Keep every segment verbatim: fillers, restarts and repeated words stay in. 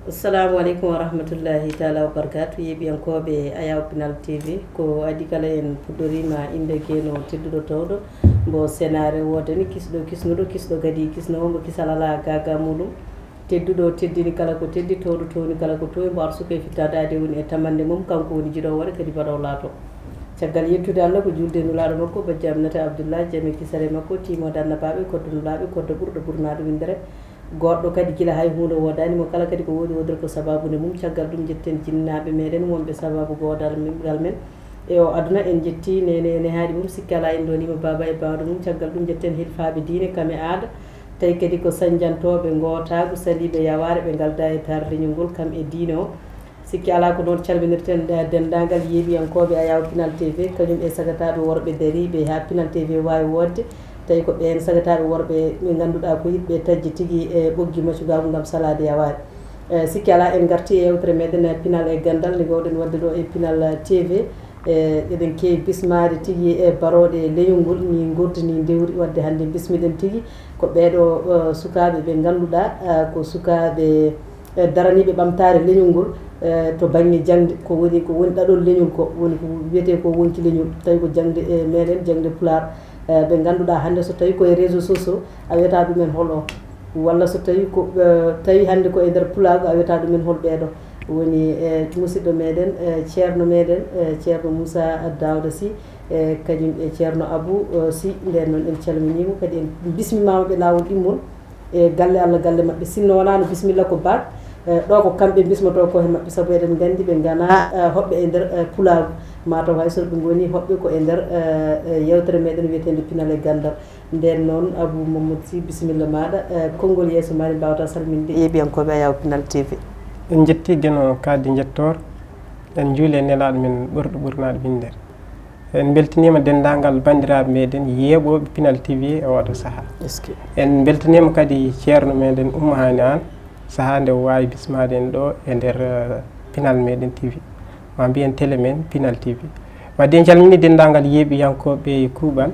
Assalamu aleykum wa rahmatullahi taala wa barakatu. Yeeɓiyankooɓe Ayaw Pinal T V, ko adi kala en puɗɗoriima innde geeno tedduɗo towɗo, mbo senaare woodani, kisɗo kisnuɗo, kisɗo kadi kisnoowo, mbo kisal alaa gaaga muɗum. Tedduɗo teddini kala ko teddi, towɗo towni kala ko towi, mbo arsuko e fittaade aade woni e tamannde mum, kanko woni jiɗoowo waɗa kadi baɗoowo laato. Caggal yettude Allah ko juulde e nulaaɗo makko, bajjo Aminata Abdullah, jam e kisal e makko, tiimoode annabaaɓe, koddo nulaaɓe, koddo ɓurɗo ɓurnaade winndere. Goɗɗo kadi gila hay huunde woodaani mo, kala kadi ko woodi woodori ko sabaabu nde mum. Caggal ɗum njetten jinnaaɓe meɗen wonɓe sabaabu goodal men, ngal men e o aduna. En njetti neene e nehaaɗi mum, sikke alaa en ndoniima baaba e baawɗo mum. Caggal ɗum njetten hilfaaɓe diine kam e aada, tawi kadi ko sañjantooɓe ngootaagu, saliiɓe yawaare, ɓe ngalda e taar leñol ngol kam e diine o. Sikke alaa ko noon calminirten, eh, denndaangal yeeɓiyankooɓe Ayaw Pinal T V, kañum e sagataaɓe worɓe dariiɓe haa Pinal T V waawi woodde, tawi ko ɓeen sagataaɓe worɓe ɓe ngannduɗaa ko yiɗɓe taƴde tigi e ɓoggi macugaagu ngam salaade yawaare. Eh, sikke alaa en ngartii e yewtere meɗen, eh, Pinal e Ganndal nde ngoowɗen waɗde ɗo e Pinal T V. Eh, eɗen keewi bismaade tigi e barooɗe leñol ngol, ni ngordi ni ndewri, waɗde hannde bismiɗen tigi ko ɓeeɗo, eh, sukaaɓe ɓe ngannduɗaa, eh, ko sukaaɓe, eh, daraniiɓe ɓamtaare leñol ngol, eh, to baŋnge jaŋde, ko woni, ko woni ɗaɗol leñol ko, woni ko wiyetee ko wonki leñol, tawi ko jaŋde, eh, meɗen, jaŋde Pulaar, eh, ɓe ngannduɗaa hannde so tawi ko e réseaux sociaux, a wiyata ɗumen hol o, walla so tawi ko, eh, tawi hannde ko e nder Pulaagu, a wiyata ɗumen hol ɓeeɗo. Woni, eh, musidɗo meɗen, eh, ceerno meɗen, eh, ceerno Moussa Daouda Sy, eh, kañum e ceerno Abou, eh, Sy. Nden noon en calminiimo, kadi en bismimaama ɓe laawol ɗimmol e galle Allah, galle maɓɓe. Sinno wonaa no bismilla ko baat, eh, ɗo ko kamɓe bismotoo ko he maɓɓe, sabu eɗen nganndi ɓe nganaa, eh, hoɓɓe e nder, eh, Pulaagu. Mataw hay so ɓe ngoni hoɓɓe ko e nder, eh, eh, yewtere meɗen wiyeteende Pinal e Ganndal. Nden noon, Abou Mamadou Sy, bisimilla maaɗa, eh, konngol yeeso maaɗa, en mbaawata salminde yeeɓiyankooɓe Ayaw Pinal T V. En njetti Geno Kadi Njettoor, en njuuli e nelaaɗo men ɓurɗo ɓurnaade winndere. En mbeltiniima denndaangal banndiraaɓe meɗen yeeɓooɓe Pinal T V e oɗo sahaa. Eskey. En mbeltiniima kadi ceerno meɗen Oumou Hani Anne, sahaa nde o waawi bismaade en ɗo e nder, eh, Pinal meɗen T V. Ma mbiyen télé men Pinal T V. Wadde en calmini denndaangal yeeɓiyankooɓe e kuuɓal,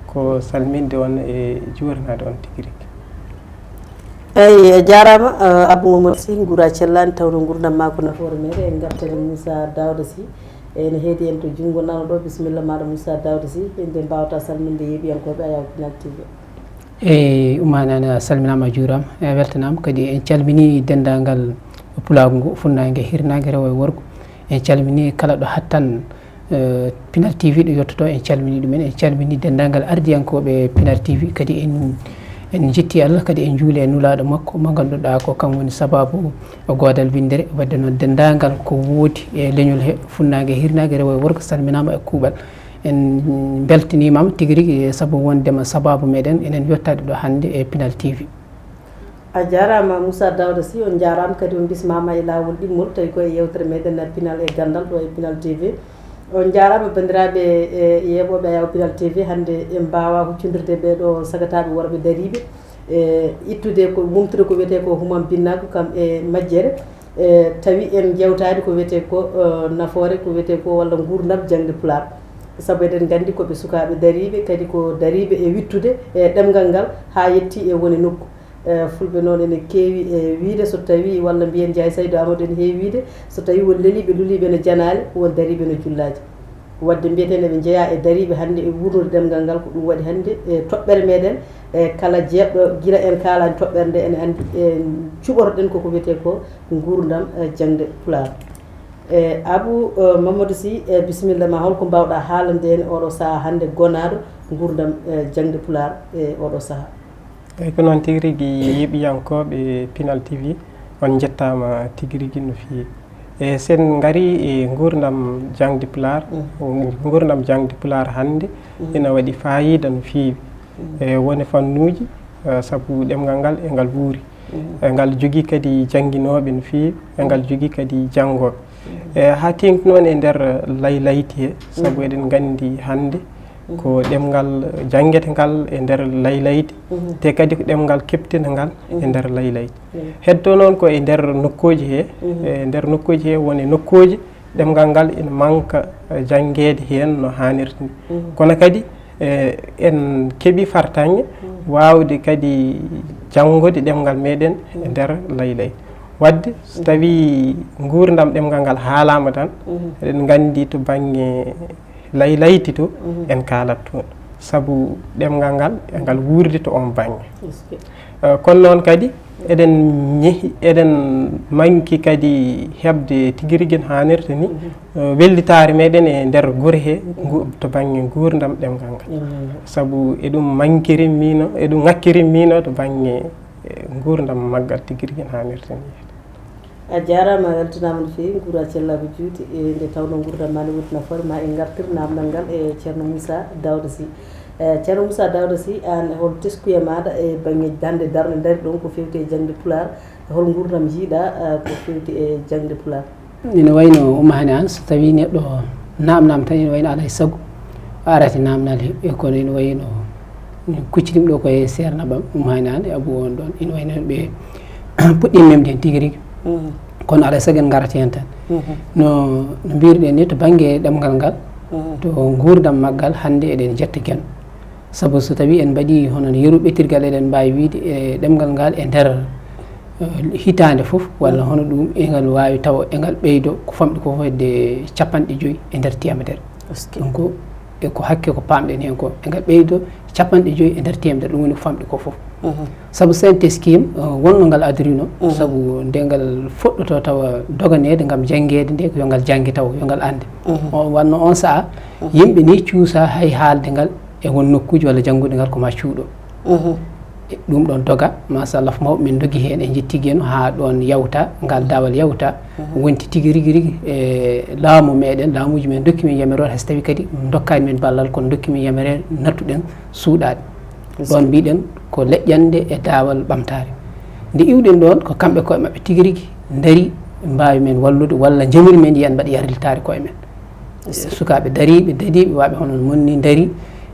ko salminde on e juurnaade on tigi rigi. Eyi, a jaaraama, eh, Abou Mamadou Sy, nguura cellaani, tawnoo nguurndam maa ko nafoore meere. En ngartat e Moussa Daouda Sy, ene heedi en to junngo nano ɗo. Bisimilla maaɗa Moussa Daouda Sy, en nde mbaawata salminde yeeɓiyankooɓe Ayaw Pinal T V. Eyi, Oumou Hani Anne, a salminaama, a juuraama, e weltanaama. Kadi en calminii denndaangal Pulaagu ngu, funnaange, hirnaange, rewo e worgo. En calminii kala ɗo hattan, eh, Pinal T V ɗo yottotoo, en calminii ɗumen. En calminii denndaangal ardiyankooɓe Pinal T V. Kadi en, en njettii Allah, kadi en njuulii e nulaaɗo makko, mo ngannduɗaa ko kam woni sabaabu goodal winndere. Wadde noon, denndaangal ko woodi e leñol he, funnaange, hirnaange, rewo e worgo, salminaama e kuuɓal. En mbeltaniima ma tigi rigi, eh, sabu wondema sabaabu meɗen enen yottaade ɗo hannde e Pinal T V. A jaaraama Moussa Daouda Sy, on njaaraama kadi on bismaama e laawol ɗimmol, tawi ko e yewtere meɗen Pinal e Ganndal ɗo e Pinal T V. On njaaraama banndiraaɓe, eh, yeeɓooɓe Ayaw Pinal T V, hannde en mbaawaa huccondirde ɓeeɗo sagataaɓe worɓe dariiɓe, e ittude ko, wumtude ko wiyetee ko humam binnaagu kam e majjere. E, tawi en njewtaani ko wiyetee ko, eh, nafoore, ko wiyetee ko walla nguurndam jaŋde Pulaar. Sabu eɗen nganndi ko ɓe sukaaɓe dariiɓe, kadi ko dariiɓe e wiɗtude e ɗemngal ngal haa yettii e wone nokku. Eh, Fulɓe noon ene keewi e wiyde, so tawii, walla mbiyen Njaay Saydu Aamadu ene heewi wiyde, so tawii won leliiɓe luliiɓe no janaale, won dariiɓe no jullaaji. Wadde mbiyaten eɓe njeyaa e dariiɓe hannde e wuurnude ɗemngal ngal, ko ɗum waɗi hannde e toɓɓere meɗen, e kala jeeɓɗo, gila en kaalaani toɓɓere nde, ene anndi en cuɓotoɗen koko wiyetee ko nguurndam, eh, jaŋde Pulaar. E Abou, eh, Mamadou Sy, eh, bisimilla ma, holko mbaawɗaa haalande en oɗo sahaa hannde gonaaɗo nguurndam, eh, jaŋde Pulaar e oɗo sahaa? Eyi, ko noon tigi rigi, yeeɓiyankooɓe Pinal T V, on njettaama tigi rigi no feewi. E sen ngarii e nguurndam jaŋde Pulaar, nguurndam jaŋde Pulaar hannde ina waɗi faayiida no feewi. E wone fannuuji, eh, sabu ɗemngal ngal e ngal wuuri. E ngal jogii kadi jannginooɓe no feewi, e ngal jogii kadi janngooɓe. E haa teeŋti noon e nder laylayti he, sabu eɗen nganndi hannde ko ɗemngal janngetengal e nder laylayti, te kadi ko ɗemngal keptinangal e nder laylayti. Heddo noon ko e nder nokkuuji he, e nder nokkuuji he woni nokkuuji ɗemngal ngal ina manka, eh, janngeede heen no haanirta ni. Kono kadi, eh, en keɓii fartaŋŋe waawde kadi janngude ɗemngal meɗen e nder laylayti. Waɗde so tawii nguurndam ɗemngal ngal haalaama tan, eɗen nganndi to bannge laylayti to, en kaalat toon. Sabu ɗemngal ngal, e ngal wuurde to oon bannge. Eh, kono noon kadi, eɗen ñehi, eɗen manki kadi heɓde tigi rigi no haanirta ni, eh, wellitaare meɗen e nder gure he, ngu-, to bannge nguurndam ɗemngal ngal. Sabu eɗum mankiri miino, eɗum ŋakkiri miino to bannge, eh, nguurndam maggal tigi rigi no haanirta ni. A jaaraama, a weltanaama no feewi, nguura cellaagu juuti, e nde tawnoo nguurndam maa ne woodi nafoore, ma en ngartir naamnal ngal e Ceerno Muusa Daawda Sih. Eh, Ceerno Muusa Daawda Sih, aan, hol teskuya maaɗa e baŋŋe hannde darnde ndari ɗon ko feewti e jaŋde Pulaar? Hol nguurndam njiiɗaa, eh, ko feewti e jaŋde Pulaar? Ina wayno Umma Hani Aan, so tawii neɗɗo naamnaama tan, ina wayno alaa e sago o arata e naamnal he, e kono ina wayno kucciɗim ɗo ko e seernaaɓam Umma Hani Aan e Abu on ɗon, ina wayno ɓe puɗɗii memde heen tigi rigi. Kono alaa e sago en ngarata heen tan. No, no mbiruɗen ni, to bannge ɗemngal ngal, to nguurndam maggal, hannde eɗen jetta Geno. Sabu so tawii en mbaɗii hono no yeru ɓettirgal, eɗen mbaawi wiyde e ɗemngal ngal e nder, eh, hitaande fof, walla hono ɗum, engal waawi tawa engal ɓeydo ko famɗi ko fof hedde capanɗe joyi e nder teemedere. Ɗum ko, e ko hakke ko paamɗen heen ko, engal ɓeydo capanɗe joyi e nder teemedere, ɗum woni ko famɗi ko fof. Sabu so en teskiima, eh, wonno ngal adorino, sabu nde ngal fuɗɗotoo tawa doganeede ngam janngeede nde, ko yo ngal jannge tawa, yo ngal annde. O, wanno oon sahaa, yimɓe ni cuusa hay haalde ngal e won nokkuuji walla janngude ngal ko ma cuuɗo. E ɗum ɗon doga, machallah, mawɓe men ndogi heen, en njetti Geno haa ɗoon yawta, ngal daawal yawta, wonti tigi rigi rigi e laamu meɗen, laamuuji men ndokki men yamiroore, hay so tawii kadi ndokkaani men ballal, kono ndokki men yamiroore nattuɗen suuɗaade. Ɗoon mbiɗen ko leƴƴannde e daawal ɓamtaare. Nde iwɗen ɗoon, ko kamɓe koye maɓɓe tigi rigi ndari, mbaawi men wallude walla njamiri men, yiyan mbaɗa yarlitaare koye men. Sukaaɓe dariiɓe, dadiiɓe, waɓe hono mon ni ndari,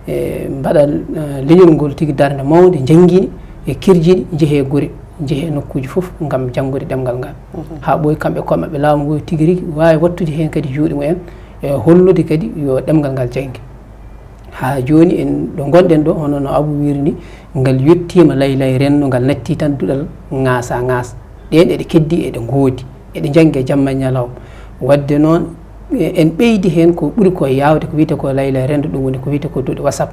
e, mbaɗa, e, leñol ngol tigi darnde mawnde, njanngini e kirjini, njehee gure, njehee nokkuuji fof ngam janngude ɗemngal ngal. Haa ɓooyi kamɓe koye maɓɓe laamu ngu tigi rigi waawi wattude heen kadi juuɗe mumen, e hollude kadi yo ɗemngal ngal jannge. Haa jooni en, ɗo ngonɗen ɗo, hono no Abu wiiri ni, ngal yettiima laylay renndo, ngal natti tan duɗal ŋaasa ŋaas. Ɗeen eɗe keddi, eɗe ngoodi, eɗe njannge jamma e ñalawma. Waɗde noon, e, en ɓeydi heen ko ɓuri ko yaawde, ko wiyetee ko laylay renndo, ɗum woni ko wiyetee ko duɗe WhatsApp.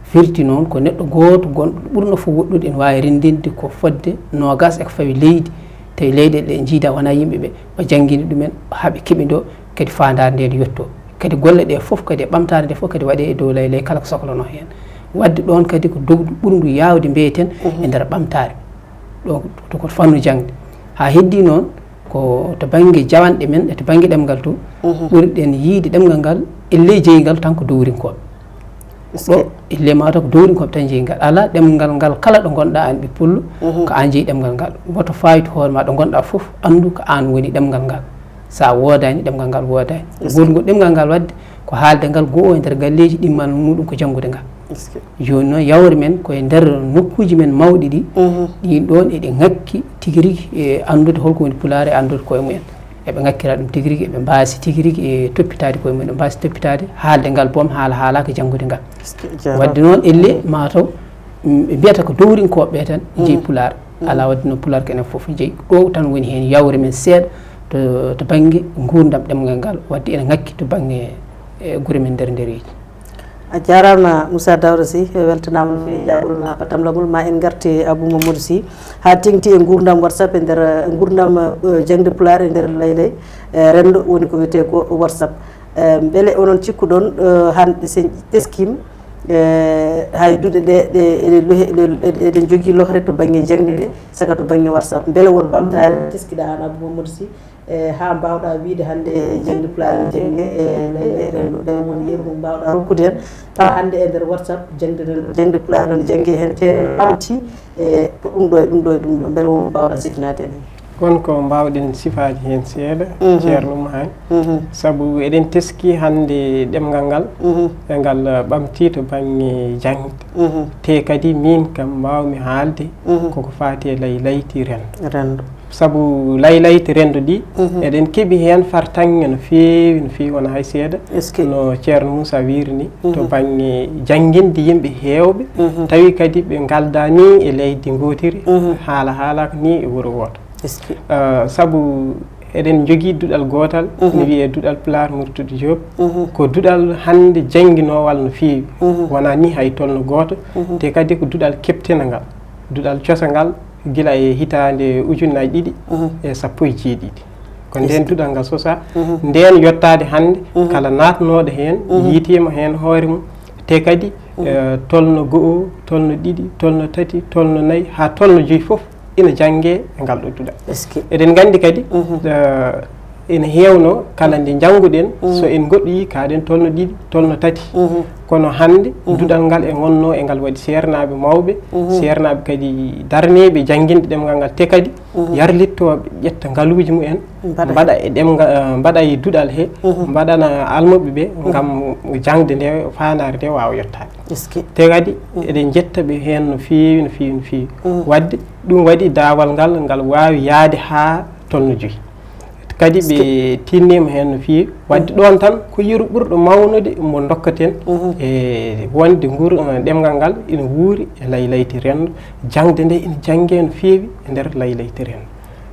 Firti noon ko neɗɗo gooto gonɗo ɓurno fof woɗɗude, ene waawi renndinde ko fotde noogaas e ko fawi leydi, tawi leyɗeele ɗe njiida wonaa yimɓe ɓe, o janngini ɗumen, haa ɓe keɓi ɗo, kadi faandaare nde ne yettoo. Kadi golle ɗe fof kadi e ɓamtaare nde fof kadi waɗee e dow laylay kala ko soklanoo heen. Waɗde ɗoon kadi ko dowdu ɓurndu yaawde mbiyeten e nder ɓamtaare. Ɗo, to ko fannu jaŋde. Haa heddii noon ko to bannge jawanɗe men e to bannge ɗemngal to, ɓurɗen yiyde ɗemngal ngal e ley jeyngal tan ko dowrinkooɓe. Ɗo e ley mataw ko dowrinkooɓe tan jeyi ngal. Alaa ɗemngal ngal kala ɗo ngonɗaa aan ɓippullo, ko aan jeyi ɗemngal ngal. Woto faaytu hoore ma ɗo ngonɗaa fof, anndu ko aan woni ɗemngal ngal. So a woodaani, ɗemngal ngal woodaani. Ngol ngol ɗemngal ngal waɗde ko haalde ngal goo e nder galleeji, ɗimmal muuɗum ko janngude ngal. Jooni noon yawre men ko e nder nokkuuji men mawɗi ɗi, ɗiin ɗoon eɗi ŋakki tigi rigi e anndude holko woni Pulaar e anndude koye mumen. Eɓe ŋakkira ɗum tigi rigi, eɓe mbaasi tigi rigi e toppitaade koye mumen, eɓe mbaasi toppitaade haalde ngal boom haala haalaaka janngude ngal. Waɗde noon elle mataw, mm, ɓe mbiyata ko dowrinkooɓe ɓe tan jeyi Pulaar. Alaa waɗde noon Pulaar ko enen fof jeyi. Ɗo tan woni heen yawre men seeɗa to, to bannge nguurndam ɗemngal ngal, waɗde ene ŋakki to bannge, e, gure men nder ndereeji. A jaaraama Moussa Daouda Sy, weltanaama no feewi jaagol ma batamlagol ma. En ngarti Abou Mamadou Sy, haa teeŋti e nguurndam WhatsApp e nder, eh, nguurndam, eh, jaŋde Pulaar e nder laylay, eh, renndo woni ko wiyetee ko WhatsApp. Eh, mbele onon cikkuɗon, eh, hannde so en teskiima, eh, hay duɗe ɗe, ɗe, eɗe lohe-, eɗe, eɗe, eɗe njogii lohre to bannge jaŋde ɗe, saka to bannge WhatsApp. Mbele won ɓamtaare teskiɗaa aan Abou Mamadou Sy? E, haa mbaawɗaa wiyde hannde jaŋde Pulaar ene jannge, e, e, renndo, ɗen woni yeru mo mbaawɗaa rokkude en. Tawa hannde e nder WhatsApp, jaŋde nen, jaŋde Pulaar ene jannge heen, te ɓamti, e, ko ɗum ɗo e ɗum ɗo e ɗum ɗo. Mbele won mbaawɗaa siftinaade en heen? Won ko mbaawɗen sifaade heen seeɗa, Ceerno Maani. Sabu eɗen teskii hannde ɗemngal ngal, e ngal, uh, ɓamtii to bannge jaŋde. Te kadi miin kam mbaawmi haalde koko faati e laylayti renndo. Renndo. Sabu laylayti renndo ɗi, eɗen keɓi heen fartaŋŋe no feewi, no feewi, wonaa hay seeɗa. No Ceerno Moussa wiiri ni, to bannge jannginde yimɓe heewɓe, tawi kadi ɓe ngaldaa ni e leydi ngootiri, haala haalaaka ni e wuro wooto. Est-ce que? Ah, sabu eɗen njogii duɗal gootal, mhm, ne wiyee duɗal Pulaar Murtude Diop. Mhm. Ko duɗal hannde jannginoowal no feewi. Mhm. Wonaa ni hay tolno gooto, mhm, te kadi ko duɗal keptinangal, duɗal cosangal gila e hitaande ujunnaaji ɗiɗi, mhm, e sappo e jeeɗiɗi. Ko ndeen duɗal ngal sosaa, mhm, ndeen yottaade hannde, mhm, kala naatnooɗo heen, mhm, yiytiima heen hoore mum, te kadi, mhm, eh, tolno go'o, tolno ɗiɗi, tolno tati, tolno nayi, haa tolno joyi fof ina janngee e ngal ɗo duɗal. Est-ce que? Eɗen nganndi kadi, mhm, eh, ina heewno kala nde njannguɗen, mhm, so en ngoɗɗoyii kaaɗen tolno ɗiɗi, tolno tati. Mhm. Kono hannde, mhm, duɗal ngal e ngonnoo e ngal waɗi seernaaɓe mawɓe, mhm, seernaaɓe kadi darneeɓe jannginde ɗemngal ngal, te kadi, mhm, yarlittooɓe ƴetta ngaluuji mumen, mbaɗa, mbaɗa e ɗemnga-, eh, mbaɗa e duɗal he, mhm, mbaɗana almuɓɓe ɓe, mhm, ngam jaŋde nde, faandaare nde waawa yottaade. Est-ce que? Te kadi, mhm, eɗen njetta ɓe heen no feewi, no feewi, no feewi. Mhm. Waɗde ɗum waɗi daawal ngal, ngal waawi yahde haa tolno joyi. Kadi ɓe tinniima heen no feewi. Waɗde ɗoon tan ko yeru ɓurɗo mawnude mo ndokkaten, mhm, e wonde ngur, eh, ɗemngal ngal ina wuuri e laylayti renndo, jaŋde nde ina janngee no feewi e nder laylayti renndo.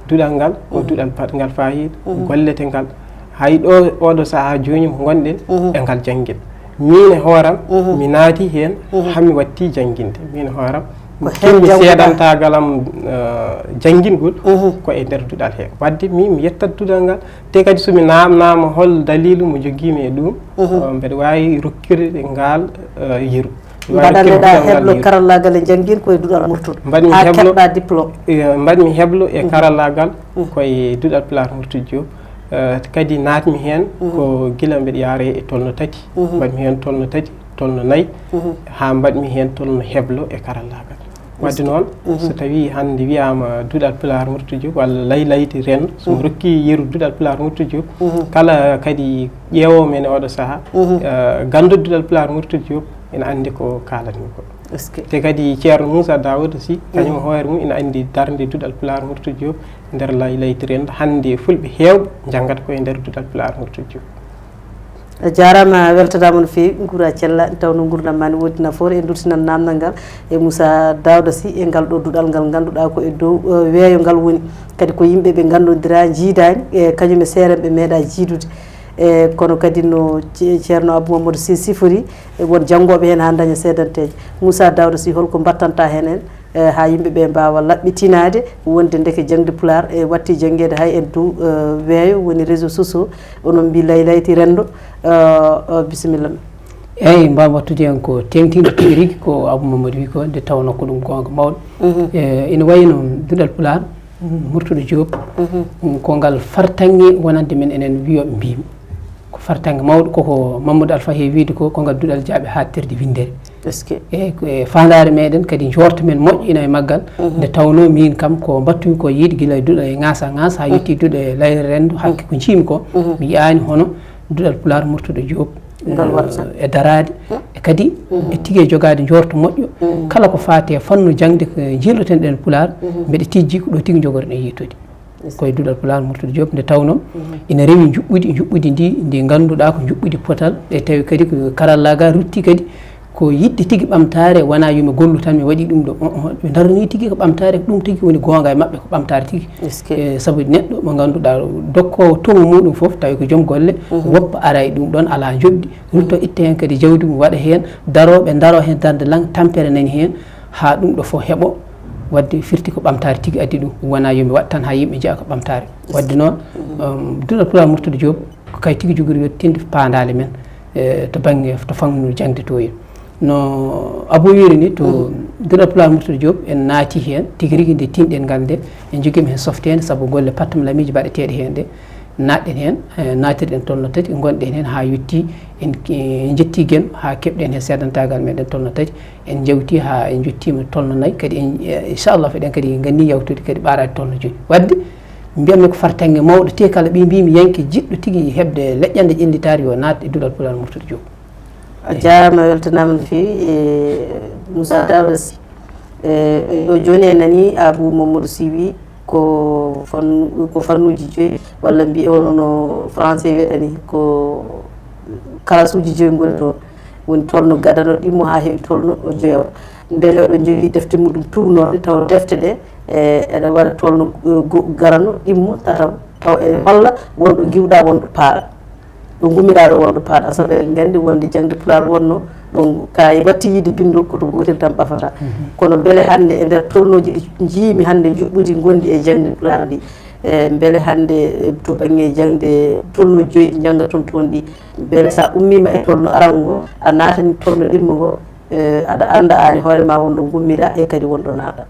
Duɗal ngal ko, mhm, duɗal baɗngal faayiida, mhm, golletengal. Hay ɗo, oɗo sahaa jooni mo ngonɗen, mhm, e ngal janngin. Miin e hooram, mhm, mi naati heen, mhm, haa mi watti jannginde. Miin e hooram, ko heen timmi seedantaagal am, eh, janngingol, mhm, ko e nder duɗal he. Waɗde min mi yettat duɗal ngal, te kadi so mi naamnaama hol daliilu mo jogiimi e ɗum, mhm, eh, mbeɗa waawi rokkirde ngal, eh, yeru. Mi waawi rokkirde duɗal ngal yeru. Mbaɗa heblo karallaagal e janngin ko e duɗal Murtude. Mbaɗmi heblo, keɓɗa diplôme. Eh, mbaɗmi heblo e, mhm, karallaagal, mhm, ko e duɗal Pulaar Murtude Diop. Eh, kadi naatmi heen, mhm, ko gila mbeɗa yaaree e tolno tati. Mhm. Mbaɗmi heen tolno tati, tolno nayi, mhm, haa mbaɗmi heen tolno heblo e karallaagal. Waɗde noon, mhm, so tawii hannde wiyaama duɗal Pulaar Murtude Diop walla laylayti renndo, so mi, mhm, rokkii yeru duɗal Pulaar Murtude Diop, mhm, kala kadi ƴeewoowo men e oɗo sahaa, mhm, eh, ganndo duɗal Pulaar Murtude Diop ina anndi ko kaalatmi ko. Est-ce que? Te kadi Ceerno Moussa Daouda Sy, kañum, mhm, hoore mum ina anndi darnde duɗal Pulaar Murtude Diop nder laylayti renndo. Hannde fulɓe heewɓe njanngata ko e nder duɗal Pulaar Murtude Diop. A jaaraama, a weltanaama no feewi, nguura cella, nde tawnoo nguurndam maa ne woodi nafoore. En nduttinan naamnal ngal e Moussa Daouda Sy e ngal ɗo duɗal ngal ngannduɗaa ko e dow, eh, weeyo ngal woni. Kadi ko yimɓe ɓe nganndondiraa, njiidaani, e kañum e seerenɓe meeɗaa jiidude. E kono kadi no Ce-, Ceerno Abou Mamadou Sy sifori, e won janngooɓe heen haa ndaña seedanteeje. Moussa Daouda Sy, hol ko mbaɗtantaa heen en? Eh, haa yimɓe ɓe mbaawa laɓɓitinaade wonde ndeke jaŋde Pulaar e watti janngeede hay e dow, eh, weeyo woni réseaux sociaux, onon mbii laylayti renndo, eh, eh, bisimilla ma. Eeyi, mbaaw wattude heen ko teeŋtinde tigi rigi ko Abou Mamadou wi ko, nde tawnoo ko ɗum goonga mawɗo. Mhm. Eh, ina wayi no duɗal Pulaar, mm, Murtuɗo Diop, mhm, mm, ko ngal fartaŋŋe wonande men enen wiyooɓe mbiimi. Ko fartaŋŋe mawɗo, koko Mamadou Alpha heewi wiyde ko, ko ngal duɗal jaaɓe haaɗtirde winndere. Est-ce que? E ko e faandaare meɗen kadi, njoorto men moƴƴo ina e maggal, mhm, nde tawnoo miin kam ko mbaɗtumi ko yiide gila e duɗe e ŋaasa ŋaasa haa, mhm, yettii duɗe e layre renndo, hakke, mhm, ko njiimi ko, mhm, mi yiyaani hono duɗal Pulaar Murtuɗo Diop, ngal, eh, waɗata e daraade, mhm, e kadi, mhm, e tigi e jogaade njoorto moƴƴo, mhm, kala ko faati e fannu jaŋde ko njiilnoten ɗen Pulaar, mhm, mbeɗa tijji ko ɗo tigi njogoriɗen yettude. Ko e duɗal Pulaar Murtuɗo Diop, nde tawnoo, mhm, ina rewi njuɓɓudi, njuɓɓudi ndi, ndi ngannduɗaa ko njuɓɓudi potal, e tawi kadi ko karallaagal rutti kadi ko yiɗde tigi ɓamtaare, wonaa yo mi gollu tan mi waɗi ɗum ɗo. Oh, oh, ɓe ndarnii tigi ko ɓamtaare, ko ɗum tigi woni goonga e maɓɓe, ko ɓamtaare tigi. Est-ce que? E, sabu neɗɗo mo ngannduɗaa dokkoowo tumo muɗum fof, tawi ko joom golle, mhm, woppa ara e ɗum ɗoon, alaa njoɓdi, rutto itta heen kadi jawdi mum, waɗa heen, daroo, ɓe ndaroo heen darnde laŋ, tampere nani heen, haa ɗum ɗo fof heɓo. Waɗde firti ko ɓamtaare tigi addi ɗum, wonaa yo mi waɗ tan haa yimɓe njiya ko ɓamtaare. Waɗde noon, um, duɗal Pulaar Murtuɗo Diop ko kay tigi jogori yettinde paandaale men, eh, to bannge, to fannu jaŋde to en. No Abou wiiri ni, to, mhm, duɗal Pulaar Murtuɗo Diop, en naati heen tigi rigi nde tinɗen ngal nde, en njogiima heen softeende, sabu golle pattam lamiiji mbaɗeteeɗe heen ɗe, naatɗen heen, eh, naatirɗen tolno tati, ngonɗen heen haa yettii, en, en njettii Geno haa keɓɗen heen seedantaagal meɗen tolno tati, en njawtii haa en njottiima tolno nayi, kadi en, eh, inchallah, eɗen kadi nganni yawtude kadi ɓaaraade tolno joyi. Waɗde, mbiyatmi ko fartaŋŋe mawɗo, te kala ɓe mbiimi yanke jiɗɗo tigi heɓde leƴƴannde ƴellitaare yo naat e duɗal Pulaar Murtuɗo Diop. A jaaraama, a weltanaama no feewi, e Moussa Daouda Sy. E, ɗo jooni en nanii Abou Mamadou Sy wi ko fannu-, ko fannuuji joyi, walla mbiye hono no français wiyata ni, ko kalasuuji joyi ngoni toon. Woni tolno gadano ɗimmo haa heɓi tolno o joyaw. Mbele oɗon njogii defte muɗum tuugnooɗe, tawa defte ɗe E eɗa waɗa tolno, eh, go- garano ɗimmo tataw, taw ene holla wonɗo giwɗa, wonɗo paaɗa. Ɗo gummiɗa ɗo wonɗo paaɗa, sabu eɗen nganndi wonde jaŋde pulaar wonno ɗum ka e watte yiide binndol ko to gootel tan ɓafata. Kono mbele hannde e nder tolnooji ɗi njiimi hannde njuɓɓudi ngonndi e jaŋde pulaar ndi, e mbele hannde, eh, to baŋnge jaŋde tolno joyi ɗi njanngaton toon ɗi, mbele sa ummiima e tolno arango ngo, a naatani tolno ɗimmo ngo, eh, aɗa annda aan e hoore ma wonɗo gummiɗa e kadi wonɗo naatɗa?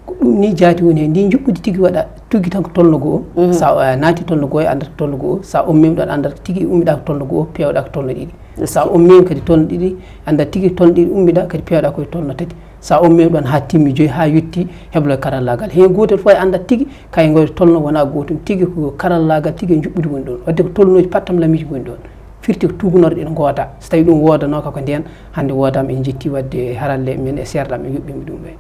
Ko ɗum ni jaati woni heen. Ndi njuɓɓudi tigi waɗa tuggi tan ko tolno goo. Sa, eh, naati tolno goo, e anndata tolno goo. Sa ummiima ɗoon, anndata tigi ummiɗa ko tolno goo, pewɗa ko tolno ɗiɗi. Sa ummiima kadi tolno ɗiɗi, anndata tigi tolno ɗiɗi ummiɗa, kadi pewɗa koye tolno tati. Sa ummiima ɗoon haa timmi joyi, haa yotti heblo karallaagal. Heen gootel fof e anndata tigi kay ngoy tolno wona gootum. Tigi ko karallaagal tigi e njuɓɓudi woni ɗoon. Waɗde ko tolnooji pattam lamiiji ngoni ɗoon. Firti ko tuugunorɗe ɗe ngoota. So tawii ɗum woodanooka ko ndeen, hannde woodaama, en njetti waɗde haralle men e seerɗa men yuɓɓiima ɗum ɓe.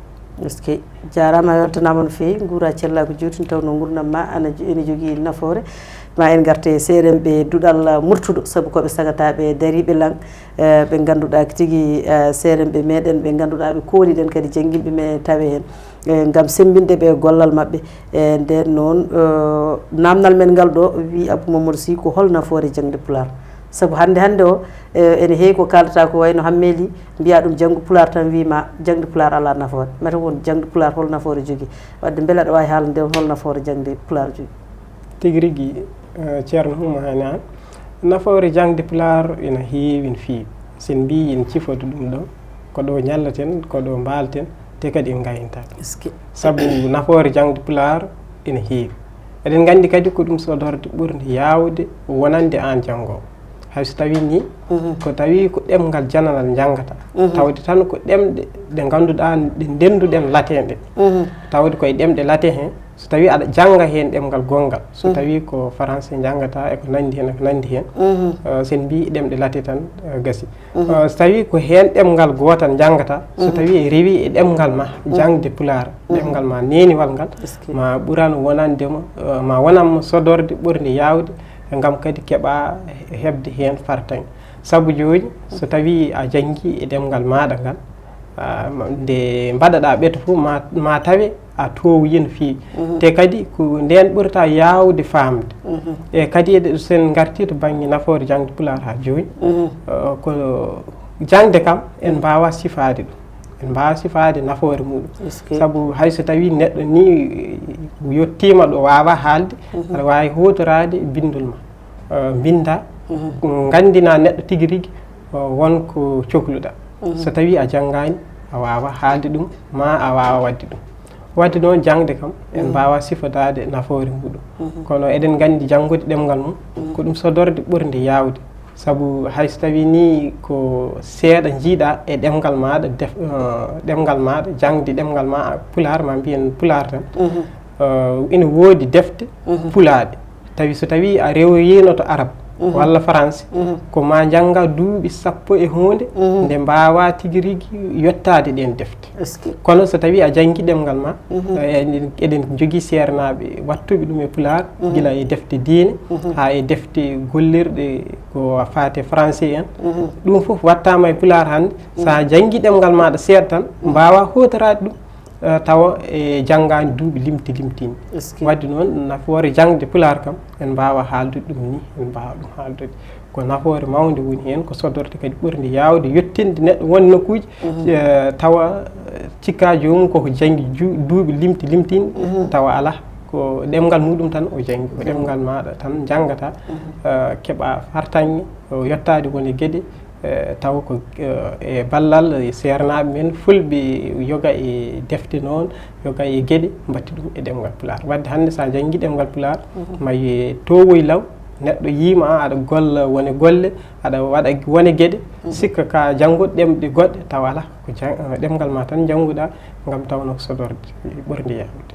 Est-ce que jaaraama, weltanaama no feewi, nguura cellaagu juuti, nde tawnoo nguurndam ma ana jo- ene jogii nafoore. Ma en ngarte seerenɓe duɗal murtuɗo, sabu ko ɓe sagataaɓe dariiɓe lan, eh, ɓe ngannduɗaa tigi, eh, seerenɓe meɗen, ɓe ngannduɗaa ɓe kooliɗen kadi jannginɓe men tawe heen, eh, ngam semmbinde ɓe gollal maɓɓe. Eh, nden noon, eh, naamnal men ngal ɗo, wi Abou Mamadou Sy, ko hol nafoore jaŋde pulaar? Sabu hannde hannde o, eh, ene heewi ko kaaldata ko wayno Hammee Lih, mbiya ɗum jaŋgu pulaar tan, wi ma jaŋde pulaar alaa nafoore. Mata won jaŋde pulaar hol nafoore jogii? Waɗde mbele aɗa waawi haalande on hol nafoore jaŋde pulaar jogii? Tigi rigi, eh, Ceerno Oumar Haani Aan, nafoore jaŋde pulaar ina heewi, no feewi. So en mbiyi en cifoto ɗum ɗo, ko ɗo ñallaten, ko ɗo mbaalaten, te kadi en ngayintaake. Est-ce que sabu nafoore jaŋde pulaar ina heewi. Eɗen nganndi kadi ko ɗum sodorde ɓurnde yaawde wonande aan janngoowo. Hay so tawii nii, ko tawi ko ɗemngal jananal njanngata, tawde tan ko ɗemɗe ɗe ngannduɗaa ɗe ndennduɗen lateende, tawde koye ɗemɗe late heen, so tawii aɗa jannga heen ɗemngal gonngal, so tawii ko français njanngataa e ko nanndi heen, e ko nanndi heen, eh, so en mbiyi ɗemɗe late tan, eh, gasi. Eh, so tawii ko heen ɗemngal gootal njanngataa, so tawii a rewii e ɗemngal ma, jaŋde pulaar, ɗemngal ma neeniwal ngal, ma ɓuran wonande mo, eh, ma wonan mo sodorde ɓurnde yaawde, ngam kadi keɓa heɓde heen fartaŋŋe. Sabu jooni, so tawii a janngii e ɗemngal maaɗa ngal, ah, ma- nde mbaɗaɗaa ɓeto fof, ma, ma tawe a toowoyi no feewi. Te kadi ko ndeen ɓurata yaawde faamde. E kadi eɗe, so en ngartii to bannge nafoore jaŋde pulaar haa jooni, eh, ko jaŋde kam en mbaawaa sifaade ɗum. En mbaawaa sifaade nafoore muuɗum. Sabu hay so tawii neɗɗo nii yottiima ɗo waawaa haalde, aɗa waawi huutoraade binndol ma. Eh, mbinnda, nganndina neɗɗo tigi rigi, eh, won ko cokluɗaa. So tawii a janngaani, a waawaa haalde ɗum, ma a waawaa waɗde ɗum. Waɗde noon, jaŋde kam, en mbaawaa sifodaade nafoore muuɗum. Kono eɗen nganndi janngude ɗemngal mum, ko ɗum sodorde ɓurnde yaawde. Sabu hay so tawii nii ko seeɗa njiiɗaa e ɗemngal maaɗa, def-, eh, ɗemngal maaɗa, jaŋde ɗemngal ma pulaar, ma mbiyen pulaar tan, eh, ina woodi defte pulaaɗe. Tawi so tawii a rewoyiino to arab walla faransi, ko ma njannga duuɓi sappo e huunde nde mbaawaa tigi rigi yottaade ɗeen defte. Kono so tawii a janngii ɗemngal ma, eh, eɗen, eɗen njogii seernaaɓe waɗtuɓe ɗum e pulaar, gila e defte diine haa e defte gollirɗe ko faati e français en. Ɗum fof waɗtaama e pulaar hannde. So a janngii ɗemngal maaɗa seeɗa tan, mbaawaa huutoraade ɗum, eh, tawa e janngaani duuɓi limti limtiiɗi. Waɗde noon, nafoore jaŋde pulaar kam, en mbaawaa haaldude ɗum nii, en mbaawaa ɗum haaldude. Ko nafoore mawnde woni heen, ko sodorde kadi ɓurnde yaawde yottinde neɗɗo won nokkuuji, eh, tawa, eh, cikkaa joomum koko janngi ju- duuɓi limti limtiiɗi, tawa alaa, ko ɗemngal muuɗum tan o janngi, ko ɗemngal maaɗa tan njanngataa, eh, keɓa fartaŋŋe, o yottaade won e geɗe, eh, tawa ko, eh, e ballal seernaaɓe men fulɓe yoga e defte noon, yoga e geɗe, mbaɗti ɗum e ɗemngal pulaar. Waɗde hannde so a janngii ɗemngal pulaar, ma yo toowoy law, neɗɗo yii ma aɗa golla wone golle, aɗa waɗa wone geɗe, sikka ka jannguɗo ɗemɗe goɗɗe, tawa alaa, ko jan- ɗemngal ma tan njannguɗaa, ngam tawno ko sodorde ɓurnde yaawde.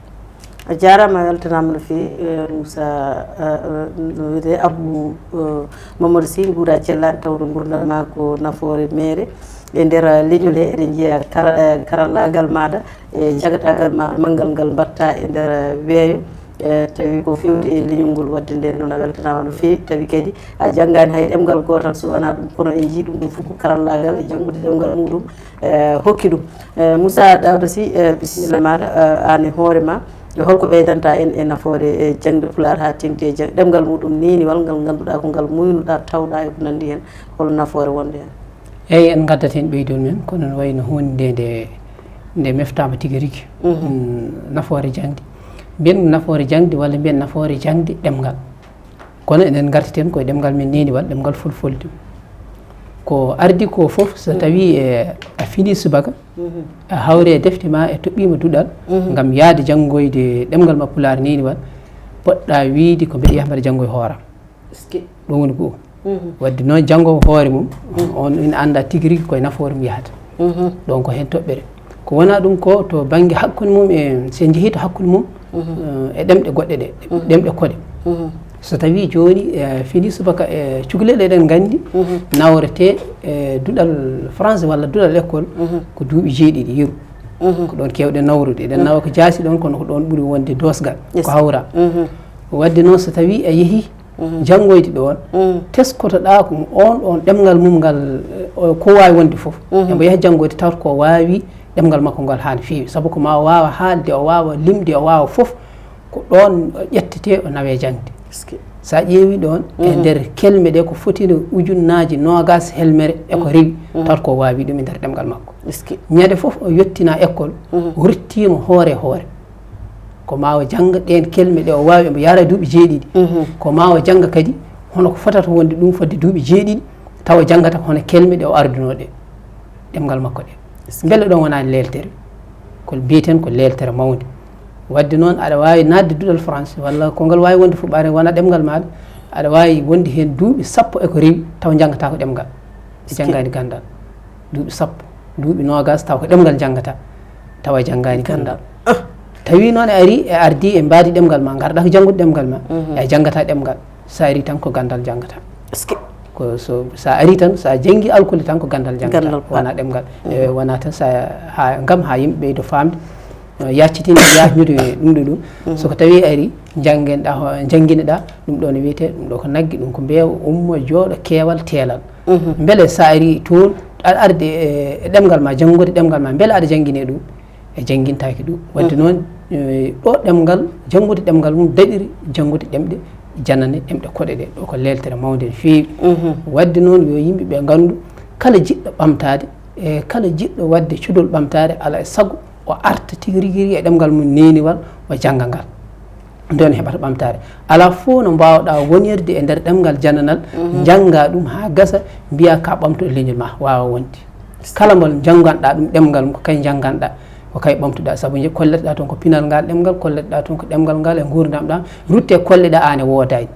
A jaaraama, a weltanaama no feewi, eh, Moussa, eh, eh, no wiyetee Abou, eh, Mamadou Sy, nguura cellaaɗe, tawde nguurndam ma ko nafoore meere e nder leñol he. Eɗen njiya kara-, eh, karallaagal maaɗa e jagataagal maaɗa manngal ngal mbaɗta e nder weeyo. E tawi ko fewti e leñol ngol, wadde nden noon a weltanaama no feewi, tawi kadi a janngaani hay ɗemngal gootal, so wonaa ɗum, kono en njii ɗum ɗum fof ko karallaagal e janngude ɗemngal muɗum, e hokki ɗum. E Moussa Daouda Sy, e bisimilla maaɗa, e aan e hoore ma, e holko ɓeydanta en e nafoore e jaŋde Pulaar haa teeŋti e jaŋ-, ɗemngal muɗum neeniwal ngal ngannduɗaa ko ngal muynuɗaa tawɗaa e ko nanndi heen, hol nafoore wonde heen? Eeyi, en ngaddat heen ɓeydol men, kono no wayi no huunde nde, nde, nde meftaama tigi rigi. Mm, nafoore jaŋde. Mbiyen nafoore jaŋde walla mbiyen nafoore jaŋde ɗemngal. Kono enen ngarteten koye ɗemngal men neeniwal, ɗemngal fulfulde. Ko ardi ko fof, so tawi e a fini subaka, a hawre e defte ma, e toɓɓiima duɗal, ngam yahde janngoyde ɗemngal ma Pulaar neeniwal, poɗɗa wiide ko mbeɗa yaha mbeɗa janngoya hooram. Ɗum woni ko wadde noon janngo hoore mum, on ina annda tigi rigi koye nafoore mum yahata. Donc ko heen toɓɓere. Ko wona ɗum ko to bannge hakkunde mum e, so en njehii to hakkunde mum, eh, e ɗemɗe goɗɗe ɗe, ɗemɗe koɗe. So tawi jooni, eh, fini subaka e cukalel eɗen nganndi nawrete e duɗal français walla duɗal école ko duuɓi jeeɗiɗi yeru. Ko ɗoon keewɗen nawrude. Eɗen nawa ko jaasi ɗoon, kono ko ɗoon ɓuri wonde doosgal, ko hawra. Wadde noon so tawi a yehii janngoyde ɗoon, teskotoɗaa ko on ɗoon ɗemngal mum ngal, eh, ko waawi wonde fof. Emo yaha janngoyde tawata ko waawi ɗemngal makko ngal haa no feewi. Sabu ko ma o waawa haalde, o waawa limde, o waawa fof, ko ɗoon o ƴettete, o nawe jaŋde. So a ƴeewi ɗoon, e nder kelme ɗe ko fotino ujunnaaji noogaas helmere e ko rewi, tawata ko waawi ɗum e nder ɗemngal makko. Ñande fof o yottina école, o ruttiima hoore hoore. Ko ma o jannga ɗeen kelme ɗe o waawi, emo yaara duuɓi jeeɗiɗi. Ko ma o jannga kadi hono ko fotata wonde ɗum fodde duuɓi jeeɗiɗi, tawa janngata ko hono kelme ɗe o ardunoo ɗe, ɗemngal makko ɗe. Mbele ɗoon wonaa leeltere? Ko mbiyeten ko leeltere mawnde. Wadde noon aɗa waawi naatde duɗal français walla ko ngal waawi wonde fuɓɓaare wona ɗemngal maaɗa, aɗa waawi wonde heen duuɓi sappo e ko rewi tawa njanngataa ko ɗemngal. Janngaani ganndal. Duuɓi sappo, duuɓi noogaas tawa ko ɗemngal njanngata, tawa janngaani ganndal. Tawi noon a ari, e ardi e mbaadi ɗemngal ma, ngarɗaa ko janngude ɗemngal ma, a janngataa ɗemngal. So a ari tan ko ganndal njanngata. Ko so, so a ari tan, so a janngi alkule tan ko ganndal njanngata, wonaa ɗemngal. E wonaa tan so a, haa, ngam haa yimɓe ɓeydo faamde, yaccitinde, yaajnude ɗum ɗo ɗum. So ko tawi ari, njanngen ɗa, ho-, njanngine ɗa, ɗum ɗo no wiyetee, ɗum ɗo ko nagge, ɗum ko mbeewa, ummo, jooɗo, keewal, teelal. Mbele so a ari toon, aɗa arde e, e ɗemngal ma, janngude ɗemngal ma, mbele aɗa janngine ɗum? E janngintaake ɗum. Wadde noon, e, ɗo ɗemngal, janngude ɗemngal mum daɗiri janngude ɗemɗe janane, ɗemɗe koɗe ɗe. Ɗo ko leeltere mawnde no feewi. Wadde noon yo yimɓe ɓe nganndu, kala jiɗɗo ɓamtaade, e kala jiɗɗo waɗde cudol ɓamtaare, alaa e sago o arta tigi rigi rigi e ɗemngal mum neeniwal, o jannga ngal. Ndeen heɓata ɓamtaare. Alaa fof no mbaawɗaa wonirde e nder ɗemngal jananal, njanngaa ɗum haa gasa, mbiyaa ka ɓamtuɗo leñol ma, waawa wonde. Kala mbo njannganɗaa ɗum ɗemngal mum, ko kay njannganɗaa, ko kay ɓamtuɗaa. Sabu nje-, kolleteɗaa toon ko pinal ngal ɗemngal, kolleteɗaa toon ko ɗemngal ngal e nguurndam ɗam, rutte kolleɗaa aan e woodaani.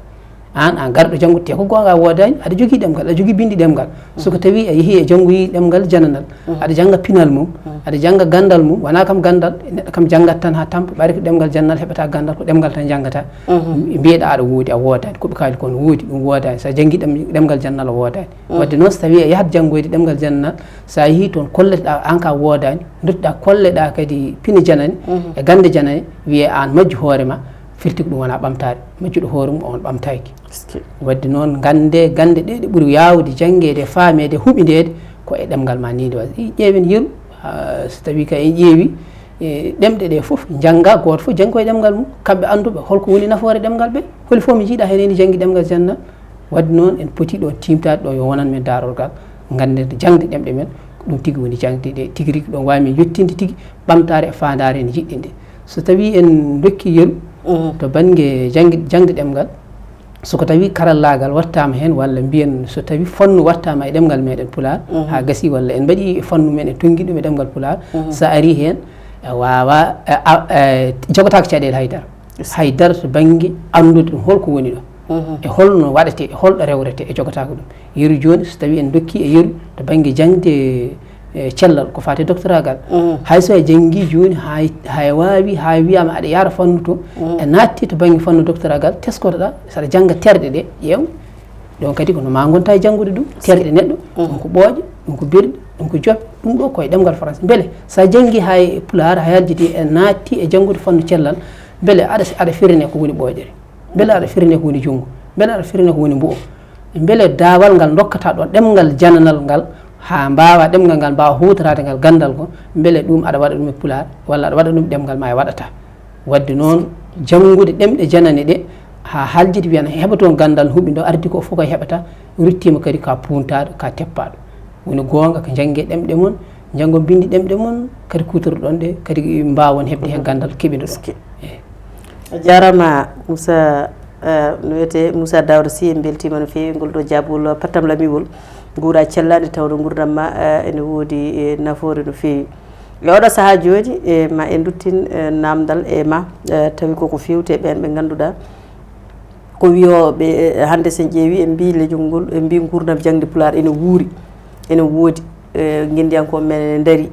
Aan, aan garɗo janngude, te ko goonga a woodaani, aɗa jogii ɗemngal, aɗa jogii binndi ɗemngal. So ko tawi a yehii a janngoyii ɗemngal jananal, aɗa jannga pinal mum, aɗa jannga ganndal mum, wonaa kam ganndal, neɗɗo kam janngat tan haa tampa, ɓayri ko ɗemngal jananal heɓata ganndal, ko ɗemngal tan janngata. Mbiyeɗaa aɗa woodi, a woodaani, ko ɓe kaali ko no woodi, ɗum woodaani. So a janngii ɗem-, ɗemngal jananal a woodaani. Wadde noon so tawi a yahat janngoyde ɗemngal jananal, so a yehii toon kolleteɗaa aan ka a woodaani, nduttoɗaa kolleɗaa kadi pine janane, e gannde janane, wiyee aan majju hoore ma, firti ko ɗum wonaa ɓamtaare. Majjuɗo hoore mum, on ɓamtaaki. Wadde noon, nganndee gannde ɗe, ɗe ɓuri yaawde janngeede, faameede, huɓindeede, ko e ɗemngal ma neeniwal. I ƴeewen yeru, ah, so tawii ka en ƴeewi, e ɗemɗe ɗe fof, njannga, gooto fof janngi ko e ɗemngal mum. Kamɓe annduɓe holko woni nafoore ɗemngal ɓe, holi fof mi njiiɗa heen ene janngi ɗemngal jananal. Wadde noon, en poti ɗo tiimtaade ɗo, yo wonan men daarorgal, ngannden jangde ɗemɗe men, ko ɗum tigi woni jangde ɗe tigi rigi, ɗum waawi men yettinde tigi ɓamtaare e faandaare ene jiɗɗen nde. So tawii en ndokki yeru to bannge jangde, jangde ɗemngal, so ko tawii karallaagal wattaama heen, walla mbiyen so tawii fannu wattaama e ɗemngal meɗen Pulaar, haa gasii, walla en mbaɗii e fannu men, en tonngi ɗum e ɗemngal Pulaar, so arii heen, a waawaa, a, a, a, jogotaako caɗeele hay dara. Hay dara to bannge anndude ɗum, holko woni ɗo, e holno waɗetee, e holɗo rewretee, e jogotaako ɗum. Yeru jooni, so tawii en ndokki e yeru to bannge jaŋde, e cellal, ko faati e doctoragal. Hay so a janngii jooni, hay, hay waawi, hay wiyaama aɗa yahra fannu to, a naatti to bannge fannu doctoragal, teskotoɗaa, so aɗa jannga terɗe ɗe, ƴeew, ɗoon kadi ko no maa ngonta e janngude ɗum, terɗe neɗɗo, ɗum ko ɓooƴe, ɗum ko birɗe, ɗum ko joɓe, ɗum ɗo ko e ɗemngal français. Mbele so a janngii hay Pulaar, hay a yaljitii, a naatti e janngude fannu cellal, Mbele aɗa aɗa firine ko woni ɓooƴere? Mbele aɗa firine ko woni junngo? Mbele aɗa firine ko woni mbu'o? Mbele daawal ngal ndokkata ɗon ɗemngal jananal ngal, haa mbaawa ɗemngal ngal mbaawa huutoraade ngal ganndal ko, mbele ɗum aɗa waɗa ɗum e pulaar walla aɗa waɗa ɗum e ɗemngal ma e waɗata? Waɗde noon, janngude ɗemɗe janane ɗe haa haljiti wiyan heɓa toon ganndal huɓindo ardi ko fof ko heɓata, ruttiima kadi ka puuntaaɗo, ka teppaaɗo. Woni goonga ko njannge ɗemɗe mon, njanngo binndi ɗemɗe mon, kadi kuutorɗon ɗe, kadi mbaawon heɓde heen ganndal keɓindo ɗon. A jaaraama Moussa, eh, no wiyetee Moussa Daouda Sy, en mbeltiima no feewi ngol ɗo jaabol pattam lamiwol. Nguura cellaa nde tawnoo nguurndam ma, eh, ene woodi, eh, nafoore no feewi. E oɗo sahaa jooni, eh, ma en nduttin, eh, naamndal e ma, eh, tawi koko feewti e ɓeen ɓe ngannduɗaa ko wiyooɓe, eh, hannde so en ƴeewi en mbii leñol ngol, en mbii nguurndam jaŋde pulaar ene wuuri, ene woodi, eh, ngenndiyankooɓe men ene ndarii,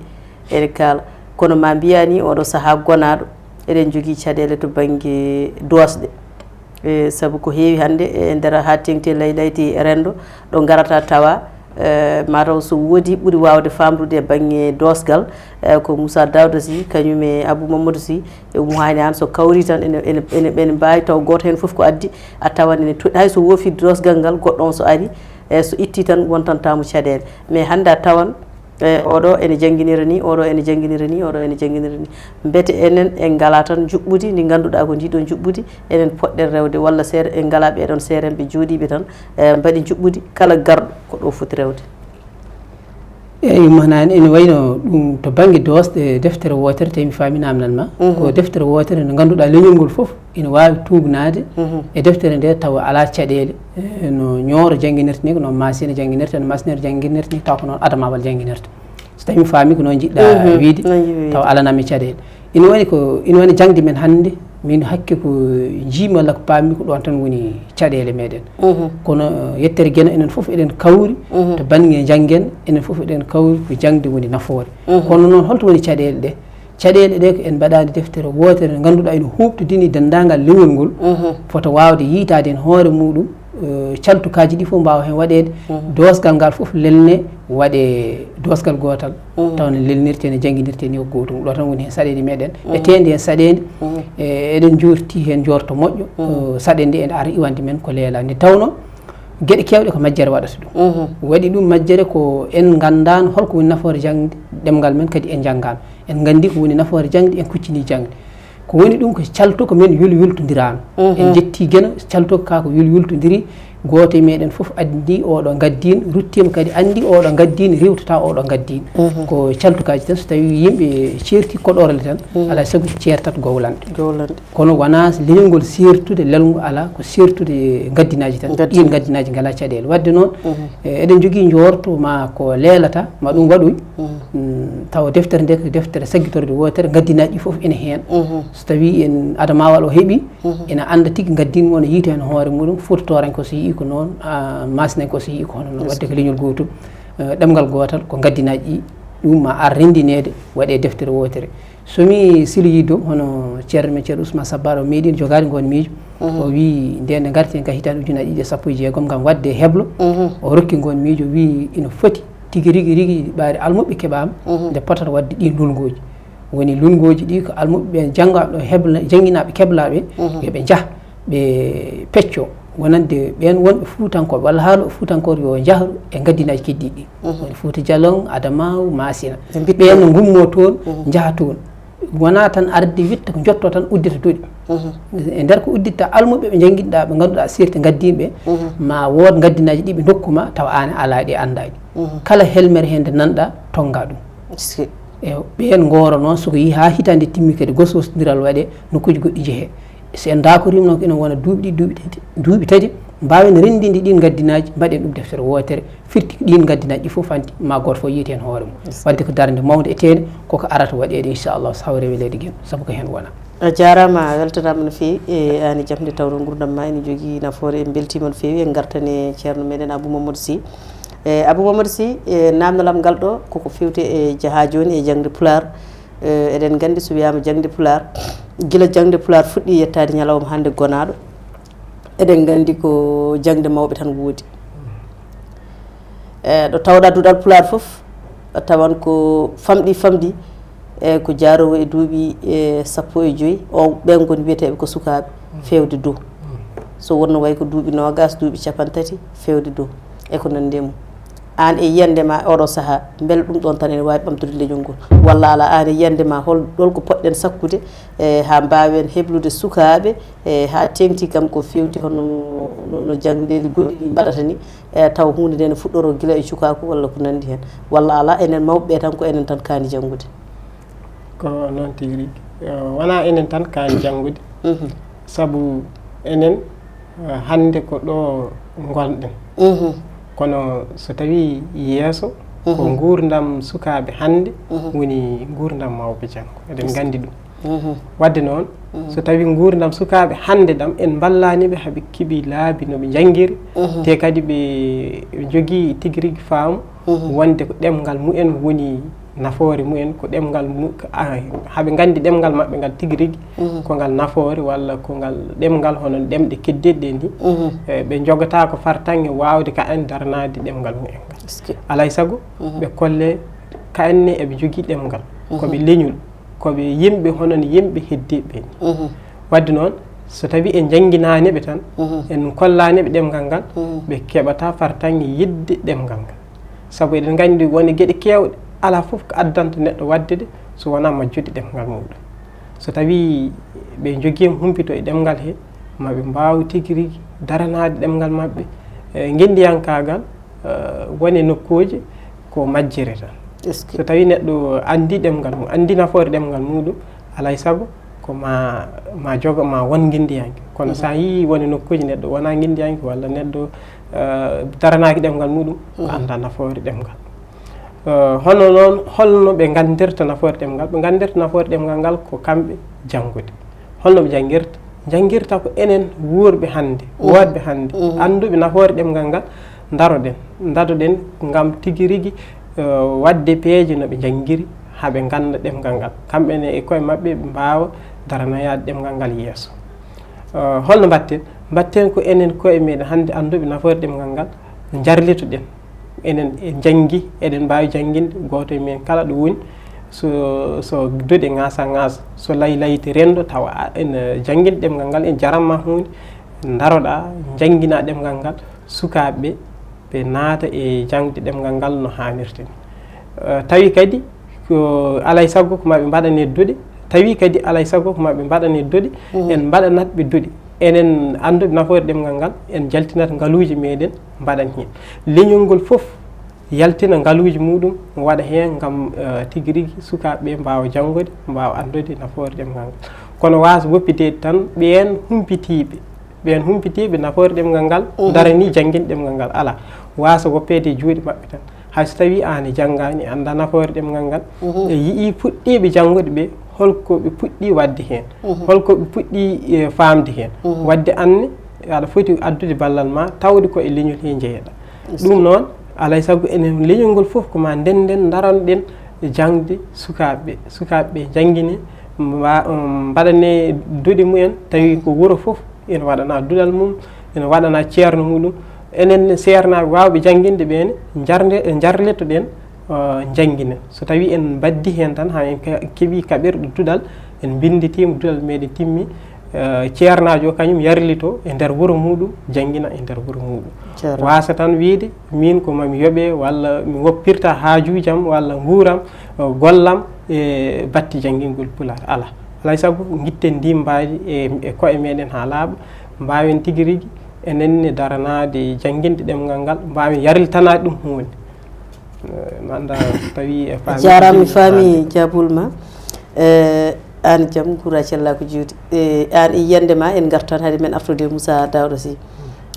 ene kaala. Kono ma mbiyaa ni oɗo sahaa gonaaɗo eɗen njogii caɗeele to bannge doosɗe. Eh, sabu ko heewi hannde e nder haa teeŋti e laylayti renndo ɗo ngarata tawa, eh, mataw so woodi ɓuri waawde faamrude e bannge doosgal, eh, ko Moussa Daouda Sy, kañum e Abou Mamadou Sy, e Oumou Haani Anne, so kawri tan ene, ene, ene, ene mbaawi taw gooto heen fof ko addi, a tawan ene toɗɗi. Hay so woofi doosgal ngal, goɗɗo on so ari, eh, so itti tan wontantaa mo caɗeele. Mais hannde a tawan, eh, oɗo ene jannginira ni, oɗo ene jannginira ni, oɗo ene jannginira ni. Mbete enen en ngalaa tan njuɓɓudi ndi ngannduɗaa ko ndi ɗon njuɓɓudi enen poɗɗen rewde, walla seere en ngalaa ɓee ɗon seerenɓe jooɗiiɓe tan, eh, mbaɗi njuɓɓudi kala garɗo ko ɗo foti rewde. Eeyi, maanaani ene wayi no ɗum to bannge doosɗe deftere wootere, tawi mi faami naamnal ma. Ko deftere wootere nde ngannduɗaa leñol ngol fof ina waawi tuugnaade e deftere nde tawa alaa caɗeele, eh, no Ñooro jannginirta ni, ko noon Maasina jannginirta, no Maasina jannginirta ni, taw ko noon Adamaawal jannginirta. So tawi mi faami ko noon njiɗɗaa wiyde, taw alanaa mi caɗeele. Ina woni ko, ina woni jaŋde men hannde, min hakke ko njiimi walla ko paammi ko ɗoon tan woni caɗeele meɗen. Kono, eh, yettere Geno enen fof eɗen kawri to bannge janngen, enen fof eɗen kawri ko jaŋde woni nafoore. Kono noon holto woni caɗeele ɗe? Caɗeele ɗe ko en mbaɗaani deftere wootere nde ngannduɗaa ene huuɓtodini denndaangal leñol ngol, fota waawde yiytaade heen hoore muuɗum, eh, caltukaaji ɗi fof mbaawa heen waɗeede, doosgal ngal fof lelne waɗe doosgal gootal, tawa ne lelnirte, ne jannginirte ni ko gootum. Ɗo tan woni heen saɗeende meɗen, e teende heen saɗeende, e eɗen njoorti heen njoorto moƴƴo, eh, saɗeende ene ara iwande men ko leelaa. Nde tawnoo geɗe keewɗe ko majjere waɗata ɗum. Waɗi ɗum majjere ko en nganndaano holko woni nafoore jaŋde ɗemngal men, kadi en njanngaano. En nganndi ko woni nafoore jaŋde, en kuccini jaŋde. Ko woni ɗum ko caltuka men yul yultondiraano. En njetti Geno, caltuka ka ko yul yultondiri. Gooto e meɗen fof anndi oɗo ngaddiin, ruttiima kadi anndi oɗo ngaddiin, riwtata oɗo ngaddiin. Ko caltukaaji tan, so tawi yimɓe ceerti koɗorle tan, alaa e sago ceertat gowlanɗe. Kono wonaa leñol ngol seertude, lelngo alaa, ko seertude ngaddinaaji tan. Ɗiin ngaddinaaji ngalaa caɗeele. Waɗde noon, e, eɗen njogii njoorto ma ko leelata, ma ɗum waɗoy. Mm, tawa deftere nde ko deftere saggitorde wootere, ngaddinaaji ɗi fof ene heen. So tawii en Adamaawal o heɓii, ene annda tigi ngaddiin mo no yiyta heen hoore muɗum, Fuuta Tooranke o so yiyii ko noon, a, Maasnanke o so yiyii ko hono noon. Waɗde ko leñol gootol, e, ɗemngal gootal, ko ngaddinaaji ɗi, ɗum ma ar renndineede, waɗee deftere wootere. So mi siloyii dow, hono ceerno men ceerno Ousmane Sabbaar o meeɗiino jogaade ngoon miijo. O wii, ndeen nde ngarten ka hitaande ujunaaji ɗiɗi e sappo e jeegom ngam waɗde heblo. O rokki ngoon miijo, wii ina foti tigi rigi rigi ɓaade almuɓɓe keɓaama, nde potata waɗde ɗiin lulngooji. Woni lulngooji ɗi ko almuɓɓe ɓe janngaaɓe ɗo hebla, jannginaaɓe keblaaɓe, yo ɓe njah, ɓe peccoo. Wonande ɓeen wonɓe Fuutankooɓe walla haalooɓe Fuutankooɓe yo njahru e ngaddinaaji keddiiɗi ɗi. Woni Fuuta Jalon, Adamawa, Maasina. Ɓeen no ngummoo toon, njaha toon. Wonaa tan arde witta ko njottoo tan uddita duɗe. E nder ko udditta almuɓɓe ɓe njannginɗaa, ɓe ngannduɗaa seerti ngaddiin ɓe, ma wood ngaddinaaji ɗi ɓe ndokku ma, tawa aan alaa ɗi, anndaa ɗi. Kala helmere heen nde nanɗaa, tonngaa ɗum. E ɓeen ngooro noon, so ko yii haa hitaande timmi kadi, gosgosondiral waɗee, nokkuuji goɗɗi njehee. So en ndaakoriima noon ko ina wona duuɓi ɗiɗi, duuɓi tati, duuɓi tati, mbaawen renndinde ɗiin ngaddinaaji, mbaɗen ɗum deftere wootere, firti ɗiin ngaddinaaji ɗi fof fanti, ma gooto fof yiyta heen hoore mum. Waɗde ko darnde mawnde e teeŋde, koko arata waɗeede inchallah, so hawre weleede Geno, sabu ko heen wona. A jaaraama, a weltanaama no feewi, e aan e jam nde tawnoo nguurndam ma ene jogii nafoore, en mbeltiima no feewi, en ngartan e ceerno meɗen Abou Mamadou Sy. E Abou Mamadou Sy, e naamndal am ngal ɗo, koko feewti e jahaa jooni e jaŋde pulaar. E, eɗen nganndi so wiyaama jaŋde pulaar, gila jaŋde pulaar fuɗɗii yettaade ñalawma hannde gonaaɗo, eɗen nganndi ko jaŋde mawɓe tan woodi. E, ɗo tawɗaa duɗal pulaar fof, a tawan ko famɗi famɗi, E ko jaaroowo e duuɓi e sappo e joy, o ɓen ngoni wiyeteeɓe ko sukaaɓe feewde dow. So wonno way ko duuɓi noogas, duuɓi capantati feewde dow, e ko nanndi e mum. Aan e yiyannde ma oɗo sahaa, mbele ɗum ɗon tan ene waawi ɓamtude leñol ngol? Walla alaa, aan e yiyannde ma hol ɗon ko poɗɗen sakkude, e haa mbaawen heblude sukaaɓe, e haa teeŋti kam ko feewti hono no, no, no janndeeli goɗɗi ɗi mbaɗata ni, e taw huunde nde ne fuɗɗoroo gila e cukaaku walla ko nanndi heen? Walla alaa, enen mawɓe ɓe tan ko enen tan kaani janngude? Ko noon tigi rigi. Eh, wonaa enen tan kaani janngude. Mhm. Sabu enen, eh, hannde ko ɗo ngonɗen. Mhm. Kono so tawii yeeso, ko Mhm. nguurndam sukaaɓe hannde Mhm. woni nguurndam mawɓe janngo. Eɗen Yes. nganndi ɗum. Mhm. Wadde noon, Mhm. so tawii nguurndam sukaaɓe hannde ɗam, en mballaani ɓe haa ɓe keɓi laabi no ɓe njanngiri, Mhm. te kadi ɓe njogii tigi rigi faamu Mhm. wonde ko ɗemngal mumen woni nafoore mumen, ko ɗemngal mu-, a, haa ɓe nganndi ɗemngal maɓɓe ngal tigi rigi, Mhm. ko ngal nafoore walla ko ngal ɗemngal hono ɗemɗe keddiiɗe ɗe ni. Mhm. E, ɓe njogataa ko fartaŋŋe waawde kaɗan daranaade ɗemngal mumen ngal. Est-ce que Alaa e sago, Mhm. ɓe kolle kaɗan ne eɓe njogii ɗemngal. Ko ɓe Mhm. leñol, ko ɓe yimɓe hono no yimɓe heddiiɓe ni. Mhm. Wadde noon, so tawii en njannginaani ɓe tan, Mhm. en kollaani ɓe ɗemngal ngal, Mhm. ɓe keɓataa fartaŋŋe yiɗde ɗemngal ngal. Sabu eɗen nganndi won e geɗe keewɗe, alaa fof ko addanta neɗɗo waɗde ɗe so wonaa majjude ɗemngal muɗum. So tawii ɓe njogiima humpito e ɗemngal he, ma ɓe mbaaw tigi rigi daranaade ɗemngal maɓɓe, e ngenndiyankaagal, eh, won e nokkuuji ko majjere tan. Est-ce que So tawii neɗɗo anndi ɗemngal mum, anndi nafoore ɗemngal muɗum, alaa e sago ko ma, ma jogo, ma won ngenndiyanke. Kono Mhm. so a yii won e nokkuuji neɗɗo wonaa ngenndiyanke walla neɗɗo, eh, daranaaki ɗemngal muɗum, o Mhm. anndaa nafoore ɗemngal. Eh, hono noon, holno ɓe nganndirta nafoore ɗemngal? Ɓe nganndirta nafoore ɗemngal ngal ko kamɓe janngude. Holno ɓe janngirta? Janngirta ko enen wuurɓe hannde, Mhm. woodɓe hannde, Mhm. annduɓe nafoore ɗemngal ngal, ndaroɗen, ndaroɗen ngam tigi rigi, eh, waɗde peeje no ɓe njanngiri, haa ɓe ngannda ɗemngal ngal. Kamɓe ne e koye maɓɓe ɓe mbaawa daranoyaade ɗemngal ngal yeeso. Eh, holno mbaɗten? Mbaɗten ko enen koye meɗen hannde annduɓe nafoore ɗemngal ngal, njarlitoɗen. Enen e njanngi, eɗen mbaawi jannginde gooto e men kala ɗo woni. So, so duɗe ŋaasa ŋaasa, so layi layiti renndo, tawa a, ene janngina ɗemngal ngal, en jaranma huunde, ndaroɗaa, njannginaa ɗemngal ngal, sukaaɓe ɓe, ɓe naata e jaŋde ɗemngal ngal no haanirta ni. Eh, tawi kadi ko alaa e sago ko ma ɓe mbaɗane duɗe, tawi kadi alaa e sago ko ma ɓe mbaɗane duɗe, Mhm. en mbaɗanat ɓe duɗe. Enen annduɓe nafoore ɗemngal ngal, en jaltinat ngaluuji meɗen, mbaɗan heen. Leñol ngol fof yaltina ngaluuji muɗum, waɗa heen ngam, eh, tigi rigi sukaaɓe ɓe mbaawa janngude, mbaawa anndude nafoore ɗemngal ngal. Kono waasa woppiteede tan ɓeen humpitiiɓe, ɓeen humpitiiɓe nafoore ɗemngal ngal, Mhm. daranii jannginde ɗemngal ngal. Alaa, waasa woppeede e juuɗe maɓɓe tan. Hay so tawii aan a janngaani, a anndaa nafoore ɗemngal ngal, Mhm. e yi'ii puɗɗiiɓe janngude ɓe, holko ɓe puɗɗii waɗde heen, Mhm. holko ɓe puɗɗii, eh, faamde heen. Mhm. Waɗde aan ne, aɗa foti addude ballal ma, tawde ko e leñol hee njeyeɗaa. Ɗum noon, alaa e sago enen leñol ngol fof ko ma ndennden, ndaranɗen jaŋde sukaaɓe, sukaaɓe ɓe njanngine, mba-, um, mbaɗane duɗe mumen, tawi ko wuro fof ina waɗana duɗal mum, ina waɗana ceerno muɗum. Enen ne seernaaɓe waawɓe jannginde ɓe ne, njarnde, njarlitoɗen, uh, njannginen. So tawii en mbaddi heen tan, haa en ka-, keɓii kaɓirɗe duɗal, en mbinnditiima, duɗal meɗen timmi, uh, ceernaajo o kañum yarlito e nder wuro muɗum, janngina e nder wuro muɗum. Jarama. Waasa tan wiide, miin ko mami yoɓe, walla mi woppirta haajuujam, walla nguuram, uh, gollam, e batti janngingol Pulaar. Alaa. Alaa e sago, ngitten ndimmbaaji e, e koye meɗen haa laaɓa, mbaawen tigi rigi, enen ne daranaade jannginde ɗemngal ngal, mbaawen yarlitanaade ɗum huunde. Eh, mi anndaa so tawii e faami. Jaaraama, mi faami jaabol ma. Eh, aan jam, nguura cellaa ko juuti. Eh, aan e yiyannde ma, en ngartan hade men artude e Moussa Daouda Sy.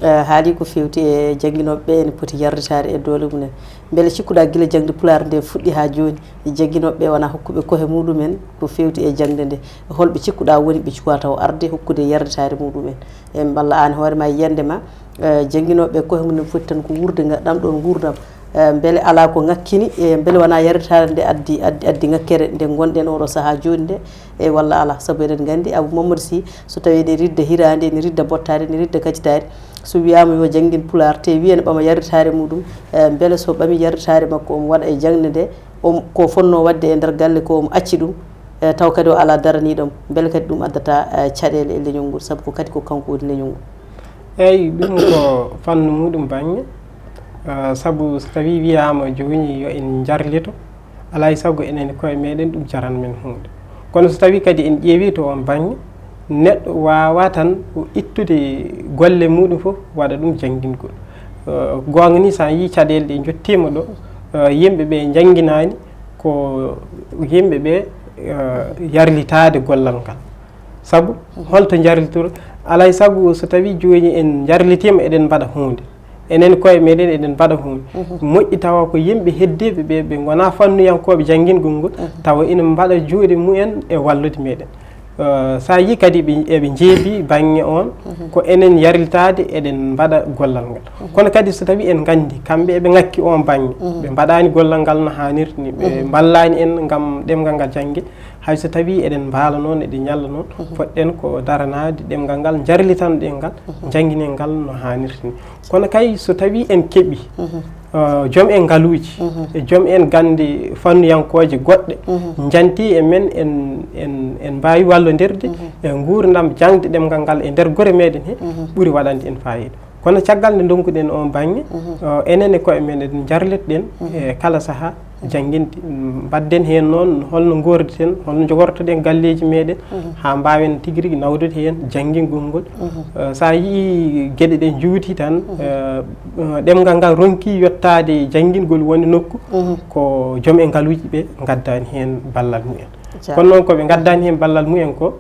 Eh, haali ko feewti e jannginooɓe ɓe ene poti yarlitaade e doole mumen. Mbele cikkuɗaa gila jaŋde Pulaar nde fuɗɗi haa jooni, jannginooɓe ɓe wonaa hokkuɓe kohe muɗumen ko feewti e jaŋde nde? Holɓe cikkuɗaa woni ɓe cukaa taw arde hokkude yarlitaare muɗumen? En mballa aan hoore ma e yiyannde ma, eh, jannginooɓe koye mum ne foti tan ko wuurde nga-, ɗam ɗoon nguurndam. Eh, mbele alaa ko ŋakkini, eh, mbele wonaa yarlitaare nde addi, addi, addi ŋakkere nde ngonɗen oɗo sahaa jooni nde, e walla alaa? Sabu eɗen nganndi Abou Mamadou Sy, so tawii ene ridda hiraande, ene ridda bottaari, ene ridda kacitaari, so wiyaama yo janngin Pulaar, te wiya ene ɓama yarlitaare muɗum, eh, mbele so ɓami yarlitaare makko, omo waɗa e jaŋde nde, Ko fotnoo waɗde e nder galle ko omo acci ɗum, e taw kadi o alaa daraniiɗo mo, mbele kadi ɗum addata, e, caɗeele e leñol ngol, sabu ko kadi ko kanko woni leñol ngol? Eeyi, ɗum ko fannu muɗum baŋŋe, e, sabu so tawii wiyaama jooni yo en njarlito, alaa e sago enen e koye meɗen ɗum jaran men huunde. Kono so tawii kadi en ƴeewii to oon baŋŋe, neɗɗo waawaa tan ko ittude golle muɗum fof waɗa ɗum janngingol. E, goonga nii, so a yii caɗeele ɗe njottiima ɗo, e, yimɓe ɓe njannginaani ko yimɓe ɓe, e, yarlitaade gollal ngal. Sabu holto njarlitor? Alaa e sago so tawii jooni en njarlitiima eɗen mbaɗa huunde. Enen koye meɗen eɗen mbaɗa huunde. Moƴƴi tawa ko yimɓe heddiiɓe ɓe, ɓe ngonaa fannuyankooɓe janngingol ngol, tawa ina mbaɗa juuɗe mumen e wallude meɗen. E, so a yii kadi ɓe, eɓe njeebi baŋŋe oon, ko enen yarlitaade eɗen mbaɗa gollal ngal. Kono kadi so tawii en nganndi kamɓe eɓe ŋakki oon baŋŋe, ɓe mbaɗaani gollal ngal no haanirta ni, ɓe mballaani en ngam ɗemngal ngal jannge, hay so tawii eɗen mbaala noon, eɗen ñalla noon, fotɗen ko daranaade ɗemngal ngal, njarlitanɗen ngal, njannginen ngal no haanirta ni. Kono kay so tawii en keɓii, e, joom en ngaluuji, e joom en gannde fannuyankooje goɗɗe, njanti e men, en, en, en mbaawi wallondirde e nguurndam jaŋde ɗemngal ngal e nder gure meɗen he, ɓuri waɗande en faayiida. Kono caggal nde ndonkuɗen oon baŋŋe, e, enen e koye men eɗen njarlitoɗen e kala sahaa jannginde, mbaɗden heen noon holno ngoordi-ɗen, holno njogorto-ɗen galleeji meɗen, haa mbaawen tigi rigi nawdude heen janngingol ngol. E, so a yii geɗe ɗe njuuti tan, e, e, ɗemngal ngal ronki yottaade janngingol woni nokku, ko joom en ngaluuji ɓe ngaddaani heen ballal mumen. Kono noon ko ɓe ngaddaani heen ballal mumen ko,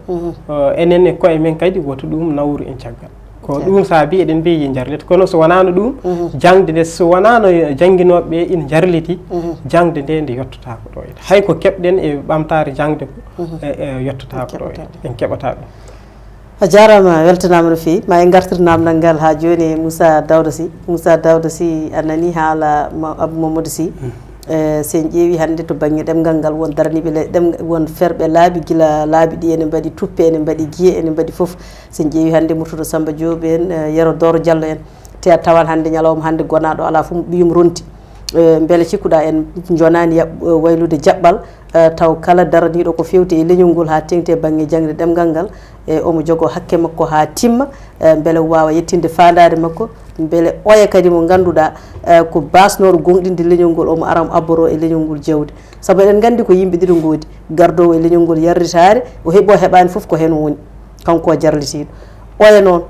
e, enen e koye men kadi woto ɗum nawru en caggal. Ko ɗum saabi eɗen mbiyi njarlito. Kono so wonaano ɗum, jaŋde nde, so wonaano jannginooɓe ɓe ina njarliti, jaŋde nde, nde yottotaako ɗo. Hay ko keɓɗen e ɓamtaare jaŋde ko, e, e, yottotaako ɗo. En keɓataa ɗum. A jaaraama, weltanaama no feewi. Ma en ngartir naamndal ngal haa jooni e Moussa Daouda Sy. Moussa Daouda Sy, a nanii haala Ma-, Abou Mamadou Sy. E, so en ƴeewi hannde to baŋnge ɗemngal ngal, won daraniiɓe le-, ɗem-, won ferɓe laabi, gila laabi ɗi ene mbaɗi tuppe, ene mbaɗi giye, ene mbaɗi fof. So en ƴeewi hannde Murtuɗo Samba Joob en, e, Yero Dooro Jallo en, te a tawan hannde ñalawma hannde gonaaɗo alaa fof ɓiyum ronti. E, mbele cikkuɗaa en njonaani yaɓ-, e, waylude jaɓɓal, e, taw kala daraniiɗo ko feewti e leñol ngol haa teeŋti e baŋnge jaŋde ɗemngal ngal, e, omo jogoo hakke makko haa timma, e, mbele o waawa yettinde faandaare makko, mbele oya kadi mo ngannduɗaa, e, ko baasnooɗo goongɗinde leñol ngol, omo ara omo abboroo e leñol ngol jawdi. Sabu eɗen nganndi ko yimɓe ɗiɗo ngoodi, gardoowo e leñol ngol yarlitaare, o heɓi o heɓaani fof ko heen o woni, kanko o jarlitiiɗo. Oya noon,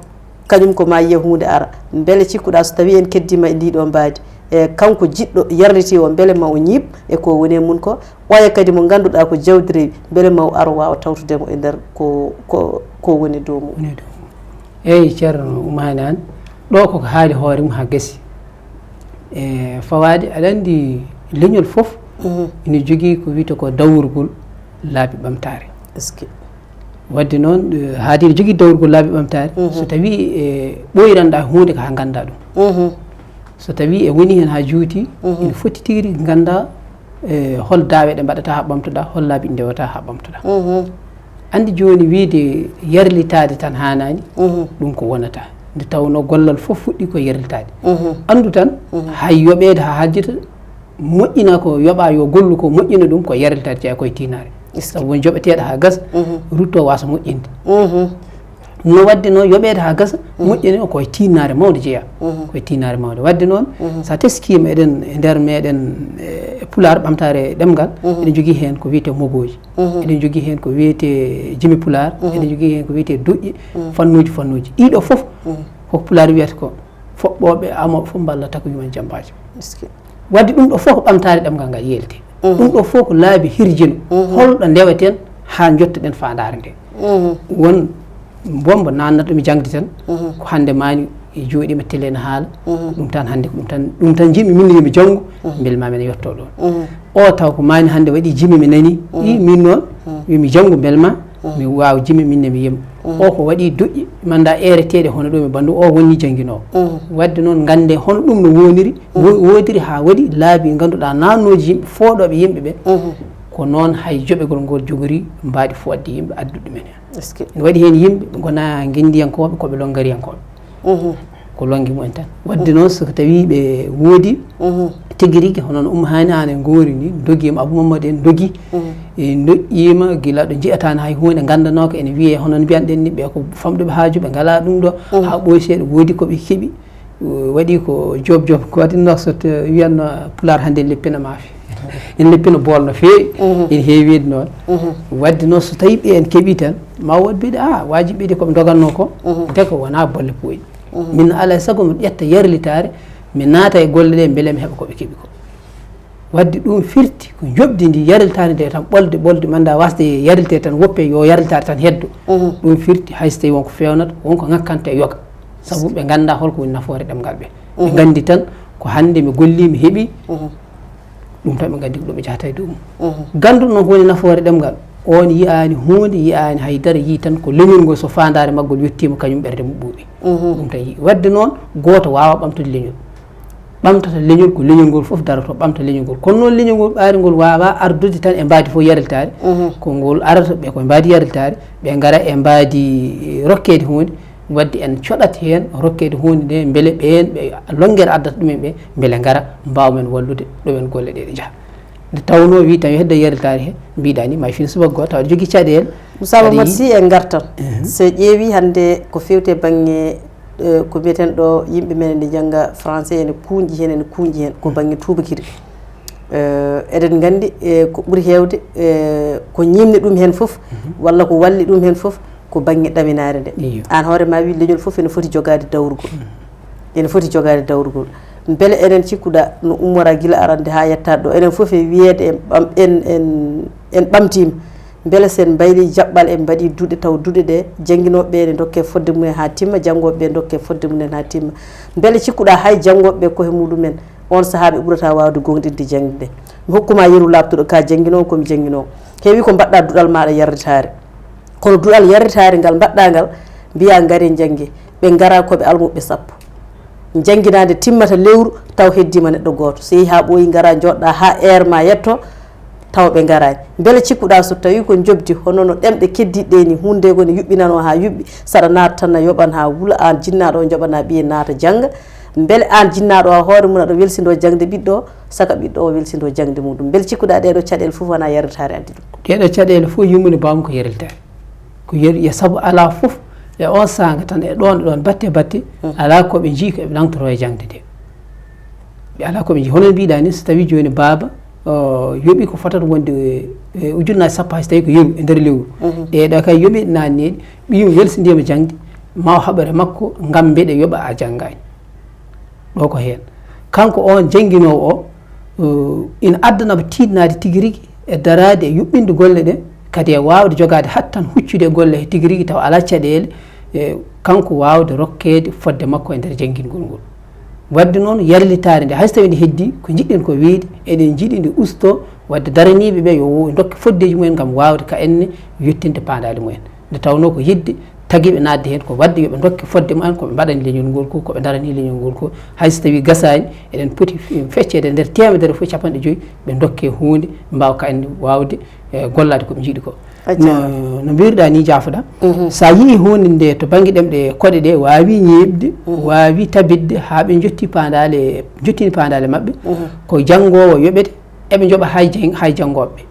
kañum ko ma yiya huunde ara. Mbele cikkuɗaa so tawii en keddiima e ndii ɗoo mbaadi, e, kanko jiɗɗo yarlitii o, mbele ma o ñiiɓ e ko woni e mum ko? Oya kadi mo ngannduɗaa ko jawdi rewi, mbele ma o ar o waawa tawtude mo e nder ko, ko, ko woni dow mum? Woni dow mum. Eeyi, Ceerno Oumar Anne, ɗo koko haali hoore mum haa gasi. E fawaade, aɗa anndi leñol fof ina jogii ko wiyetee ko dawrugol laabi ɓamtaare. Est-ce que? Waɗde noon, e, haade ina jogii dawrugol laabi ɓamtaare, so tawii e ɓooyranɗaa huunde ko haa nganndaa ɗum. So tawii e woni heen haa juuti, ina foti tigi rigi nganndaa, e, hol daawe ɗe mbaɗataa haa ɓamtoɗaa, hol laabi ɗi ndewata haa ɓamtoɗaa. Anndi jooni wiyde yarlitaade tan haanaani, ɗum ko wonata. Nde tawnoo gollal fof fuɗɗii ko yarlitaade. Anndu tan, hay yoɓeede haa haaljita, moƴƴina ko yoɓaa yo gollu ko, moƴƴina ɗum ko yarlitaade, jeyaa ko e tiinaare. Sabu won joɓeteeɗo haa gasa, rutto waasa moƴƴinde. No waɗde noon yoɓeede haa gasa, moƴƴina ko e tiinaare mawnde jeyaa. Ko e tiinaare mawnde. Waɗde noon, so a teskiima eɗen e nder meɗen, e Pulaar, ɓamtaare ɗemngal, eɗen njogii heen ko wiyetee mogooji. Eɗen njogii heen ko wiyetee jimi Pulaar, eɗen njogii heen ko wiyetee duƴƴe, fannuuji, fannuuji. Ɗiɗo fof, ko Pulaar wiyata ko foɓɓooɓe, amooɓe fof mballa takuyu men jambaaji. Est-ce que? Waɗde ɗum ɗo fof ko ɓamtaare ɗemngal ngal yeelti. Ɗum ɗo fof ko laabi hirjino. Holɗo ndeweten haa njottoɗen faandaare nde? Won bombo naannata ɗum jaŋde tan. Ko hannde maani e jooɗiima tele ene haala. Ɗum tan hannde ko ɗum tan, ɗum tan njiɗmi min yo mi janngu, mbele ma men yetto ɗoon. O taw ko maani hannde waɗi jimi mi nani. I min noon, yo mi janngu mbele ma mi waawa jimi min ne mi yima. O ko waɗi duƴƴe manda eereteeɗe hono ɗo mi bandu o woni jannginoowo. Waɗde noon ngannde hono ɗum no woniri, wo-, woodiri haa waɗi laabi ngannduɗaa naannooji yimɓe, fooɗooɓe yimɓe ɓe. Ko noon hay joɓegol ngol jogori mbaɗi fooɗde yimɓe addude ɗumen heen. Est-ce que? Ene waɗi heen yimɓe ɓe ngonaa ngenndiyankooɓe, ko ɓe lonngariyankooɓe. Ko lonngi mumen tan. Waɗde noon so tawii ɓe woodi tigi rigi, hono no Ummu Haani Aan en ngoori ni, dogiima, Abuu Mammadu en dogi, e ndoƴƴiima gila ɗo njiyataani hay huunde, nganndanooka ene wiyee, hono no mbiyan-ɗen ni, ɓe ko famɗuɓe haaju, ɓe ngalaa ɗum ɗo, haa ɓooyi seeɗa, woodi ko ɓe keɓi, waɗi ko job job, ko waɗi no so to wiyanno Pulaar hannde en leppina maafe. En leppina bool no feewi, ene heewi wiyde noon. Waɗde noon so tawii ɓe en keɓii tan, ma wood mbiɗa, "Ah, waaji ɓe de ko ɓe ndogannoo ko, ndeke wonaa bolle pooƴi." Min alaa e sago mi ƴetta yarlitaare, mi naata e golle ɗe, mbele mi heɓa ko ɓe keɓi ko. Waɗde ɗum firti ko njoɓdi ndi yarlitaare nde tan ɓolde, ɓolde manda wasde yarliteede tan woppe yo yarlitaare tan heddo. Ɗum firti hay so tawii won ko feewnata, won ko ŋakkanta e yoga. Sabu ɓe nganndaa hol ko woni nafoore ɗemngal ɓe. Ɓe nganndi tan ko hannde mi gollii, mi heɓii, ɗum tan ɓe nganndi ko ɗo ɓe njahata e dow mum. Gannduɗo noon ko woni nafoore ɗemngal, oon yiyaani huunde, yiyaani hay dara, yii tan ko leñol ngol so faandaare maggol yettiima, kañum ɓernde mum ɓuuɓi. Ɗum tan yii. Waɗde noon, gooto waawaa ɓamtude leñol. Ɓamtata leñol ko leñol ngol fof darotoo, ɓamta leñol ngol. Kono noon leñol ngol ɓaari ngol waawaa ardude tan e mbaadi fof yarlitaare. Ko ngol arata ɓe ko e mbaadi yarlitaare, ɓe ngara e mbaadi, eh, rokkeede huunde. Waɗde en coɗat heen rokkeede huunde nde, mbele ɓeen ɓe longere addata ɗumen ɓe, mbele ngara mbaawa men wallude ɗo men golle ɗe ɗe njaha. Nde tawnoo wii tan yo hedde yarlitaare he, mbiɗa ni may fin subaka goo, tawa aɗa jogii caɗeele. Moussa Mamadou Sy, en ngartan. So ƴeewi hannde ko feewti e baŋŋe, eh, ko mbiyeten ɗo yimɓe men ene njannga français, ene kuuñji heen, ene kuuñji heen, ko baŋŋe tuubakiri. Eh, eɗen nganndi, eh, ko ɓuri heewde, eh, ko ñiiɓni ɗum heen fof, walla ko walli ɗum heen fof, ko baŋŋe ɗaminaare nde. Iyo. Aan hoore ma wii leñol fof ene foti jogaade dawrugol. Ene foti jogaade dawrugol. Mbele enen cikkuɗaa no ummora gila arande haa yettaade ɗo, enen fof e wiyeede en ɓam-, en, en, en ɓamtiima. Mbele so en mbayli jaɓɓal, en mbaɗi duɗe, taw duɗe ɗe jannginooɓe ɓe ene ndokke fodde mum en haa timma, janngooɓe ɓe ndokke fodde mum en haa timma. Mbele cikkuɗaa hay janngooɓe ɓe koye muɗum en, oon sahaa ɓe ɓurata waawde goongɗinde jaŋde nde. Mi hokkuma yeru laaɓtuɗo, ka jannginoowo, ko mi jannginoowo. Heewi ko mbaɗɗa duɗal maaɗa yarlitaare. Kono duɗal yarlitaare ngal mbaɗɗa ngal, mbiya ngare njannge. Ɓe ngara ko ɓe almuɓɓe sappo. Njannginaa nde timmata lewru, taw heddiima neɗɗo gooto. So yehi haa ɓooyi, ngara njooɗɗa haa heure ma yetto, taw ɓe ngaraani. Mbele cikkuɗaa so tawii ko njoɓdi, hono no ɗemɗe keddiiɗe ɗe ni, huunde nde ko ne yuɓɓinanoo haa yuɓɓi, saɗa naata tan na yoɓan haa wula, aan jinnaaɗo o njoɓanaa ɓiye naata jannga. Mbele aan jinnaaɗo o hoore mum aɗa welsindoo jaŋde ɓiɗɗo o, saka ɓiɗɗo o welsindoo jaŋde muɗum. Mbele cikkuɗaa ɗee ɗoo caɗeele fof wonaa yarlitaare addi ɗum? Ɗee ɗoo caɗeele fof yummude mbaawmi ko yarlitaare. Ko yer-, e sabu alaa fof e oon saanga tan e ɗoon e ɗoon batte batte, alaa ko ɓe njii ko ɓe nangtotoo e jaŋde nde. Ɓe alaa ko ɓe njii. Hono no mbiɗa ni, so tawii jooni baaba, o, yoɓi ko fotata wonde, e, ujunnaaje sappo hay so tawii ko yeru e nder lewru. Ɗee ɗoo kay yoɓi naanneeɗi, ɓiyum welsindiima jaŋde, ma o haɓore makko ngam mbeɗe yoɓa a janngaani. Ɗo ko heen. Kanko oon jannginoowo o, uh, ina addanamo tiiɗnaade tigi rigi e daraade e yuɓɓinde golle ɗe, kadi e waawde jogaade hattan huccude e golle he tigi rigi tawa alaa caɗeele, e kanko waawde rokkeede fodde makko e nder janngingol ngol. Waɗde noon yarlitaare nde, hay so tawii nde heddii, ko njiɗɗen ko wiyde, eɗen njiɗi nde ustoo, waɗde daraniiɓe ɓe yo wo-, ndokke foddeeji mumen ngam waawde ka enne yettinde paandaale mumen. Nde tawnoo ko yiɗde tagi ɓe naatde heen, ko waɗde yo ɓe ndokke fodde mumen, ko ɓe mbaɗani leñol ngol ko, ko ɓe ndarani leñol ngol ko. Hay so tawii gasaani, eɗen poti fe-, fecceede e nder teemedere fof capanɗe joyi, ɓe ndokke huunde, ɓe mbaawa kadi waawde, e, gollaade ko ɓe njiɗi ko. No, no mbiruɗaa ni, jaafoɗaa. So a yii huunde nde to bannge ɗemɗe koɗe ɗe, waawi ñiiɓde, waawi tabitde haa ɓe njotti paandaale, njottini paandaale maɓɓe, ko janngoowo yoɓete, eɓe njoɓa hay jeng-, hay janngooɓe.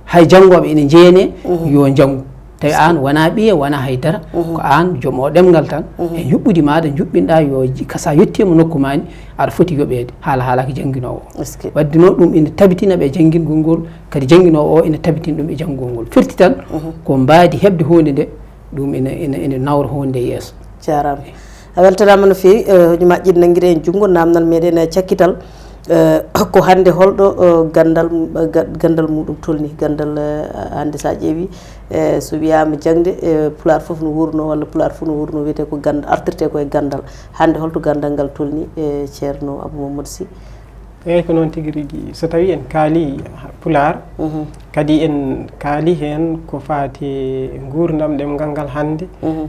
Hay janngooɓe ene njeenee yo njanngu. Tawi aan wonaa ɓiye, wonaa hay dara, ko aan joom o ɗemngal tan, e njuɓɓudi maaɗa njuɓɓinɗaa yo ji-, ka so a yettiima nokku maa ni, aɗa foti yoɓeede, haala haalaaki jannginoowo o. Waɗde noon ɗum ina tabitina ɓe janngingol ngol, kadi jannginoowo o ina tabitina ɗum e janngugol ngol. Firti tan ko mbaadi heɓde huunde nde, ɗum ina, ina, ina nawra huunde nde yeeso. Jaaraama. A weltanaama no feewi, eh, hojoma ƴiɗ nanngiri en junngo, naamnal meɗen, eh, cakkital, eh, ko hannde holɗo, eh, ganndal, eh, ga-, ganndal muɗum tolni, ganndal, eh, hannde so a ƴeewi, eh, so wiyaama jaŋde, eh, Pulaar fof no wuurno, walla Pulaar fof no wuurno, wiyetee ko gannd-, artirtee ko e ganndal. Hannde holto ganndal ngal tolni, eh, Ceerno Abou Mamadou Sy? Eeyi, ko noon tigi rigi. So tawii en kaalii Pulaar, kadi en kaalii heen ko faati e nguurndam ɗemngal ngal hannde,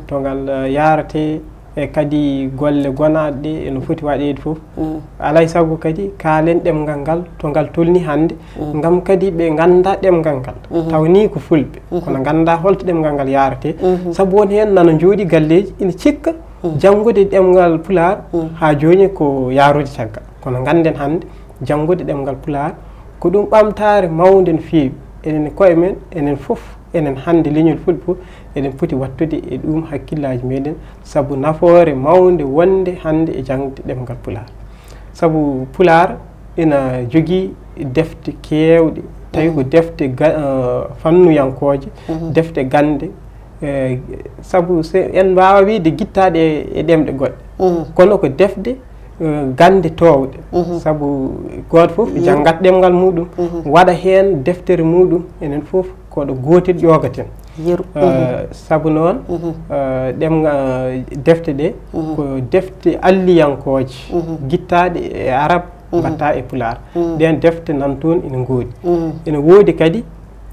to ngal, eh, yaarate, e kadi golle gonaaɗe ɗe eno foti waɗeede fof. Alaa e sago kadi kaalen ɗemngal ngal, to ngal tolni hannde, ngam kadi ɓe ngannda ɗemngal ngal. Taw nii ko Fulɓe, kono ngannda holto ɗemngal ngal yaarate. Sabu won heen nana njooɗi galleeji, ina cikka janngude ɗemngal Pulaar, haa jooni ko yaarude caggal. Kono ngannden hannde, Janngude ɗemngal Pulaar ko ɗum ɓamtaare mawnde no feewi. Enen e koye men, enen fof, enen hannde leñol Fulɓe fof, eɗen poti waɗtude e ɗum hakkillaaji meɗen, sabu nafoore mawnde wonde hannde e jaŋde ɗemngal Pulaar. Sabu Pulaar ina jogii defte keewɗe, tawi ko defte ga-, eh, fannuyankooje, defte gannde, eh, sabu se en mbaawa wiyde gittaaɗe e, e ɗemɗe goɗɗe. Kono ko defte, eh, gannde toowɗe. Sabu gooto fof janngat ɗemngal muɗum, waɗa heen deftere muɗum, enen fof ko ɗo gootel ƴoogaten. Yeru. Eh, sabu noon, eh, ɗemnga-, defte ɗe ko defte alliyankooje, gittaaɗe e Arab, mbaɗta e Pulaar. Ɗeen defte nan toon ina ngoodi. Ina woodi kadi,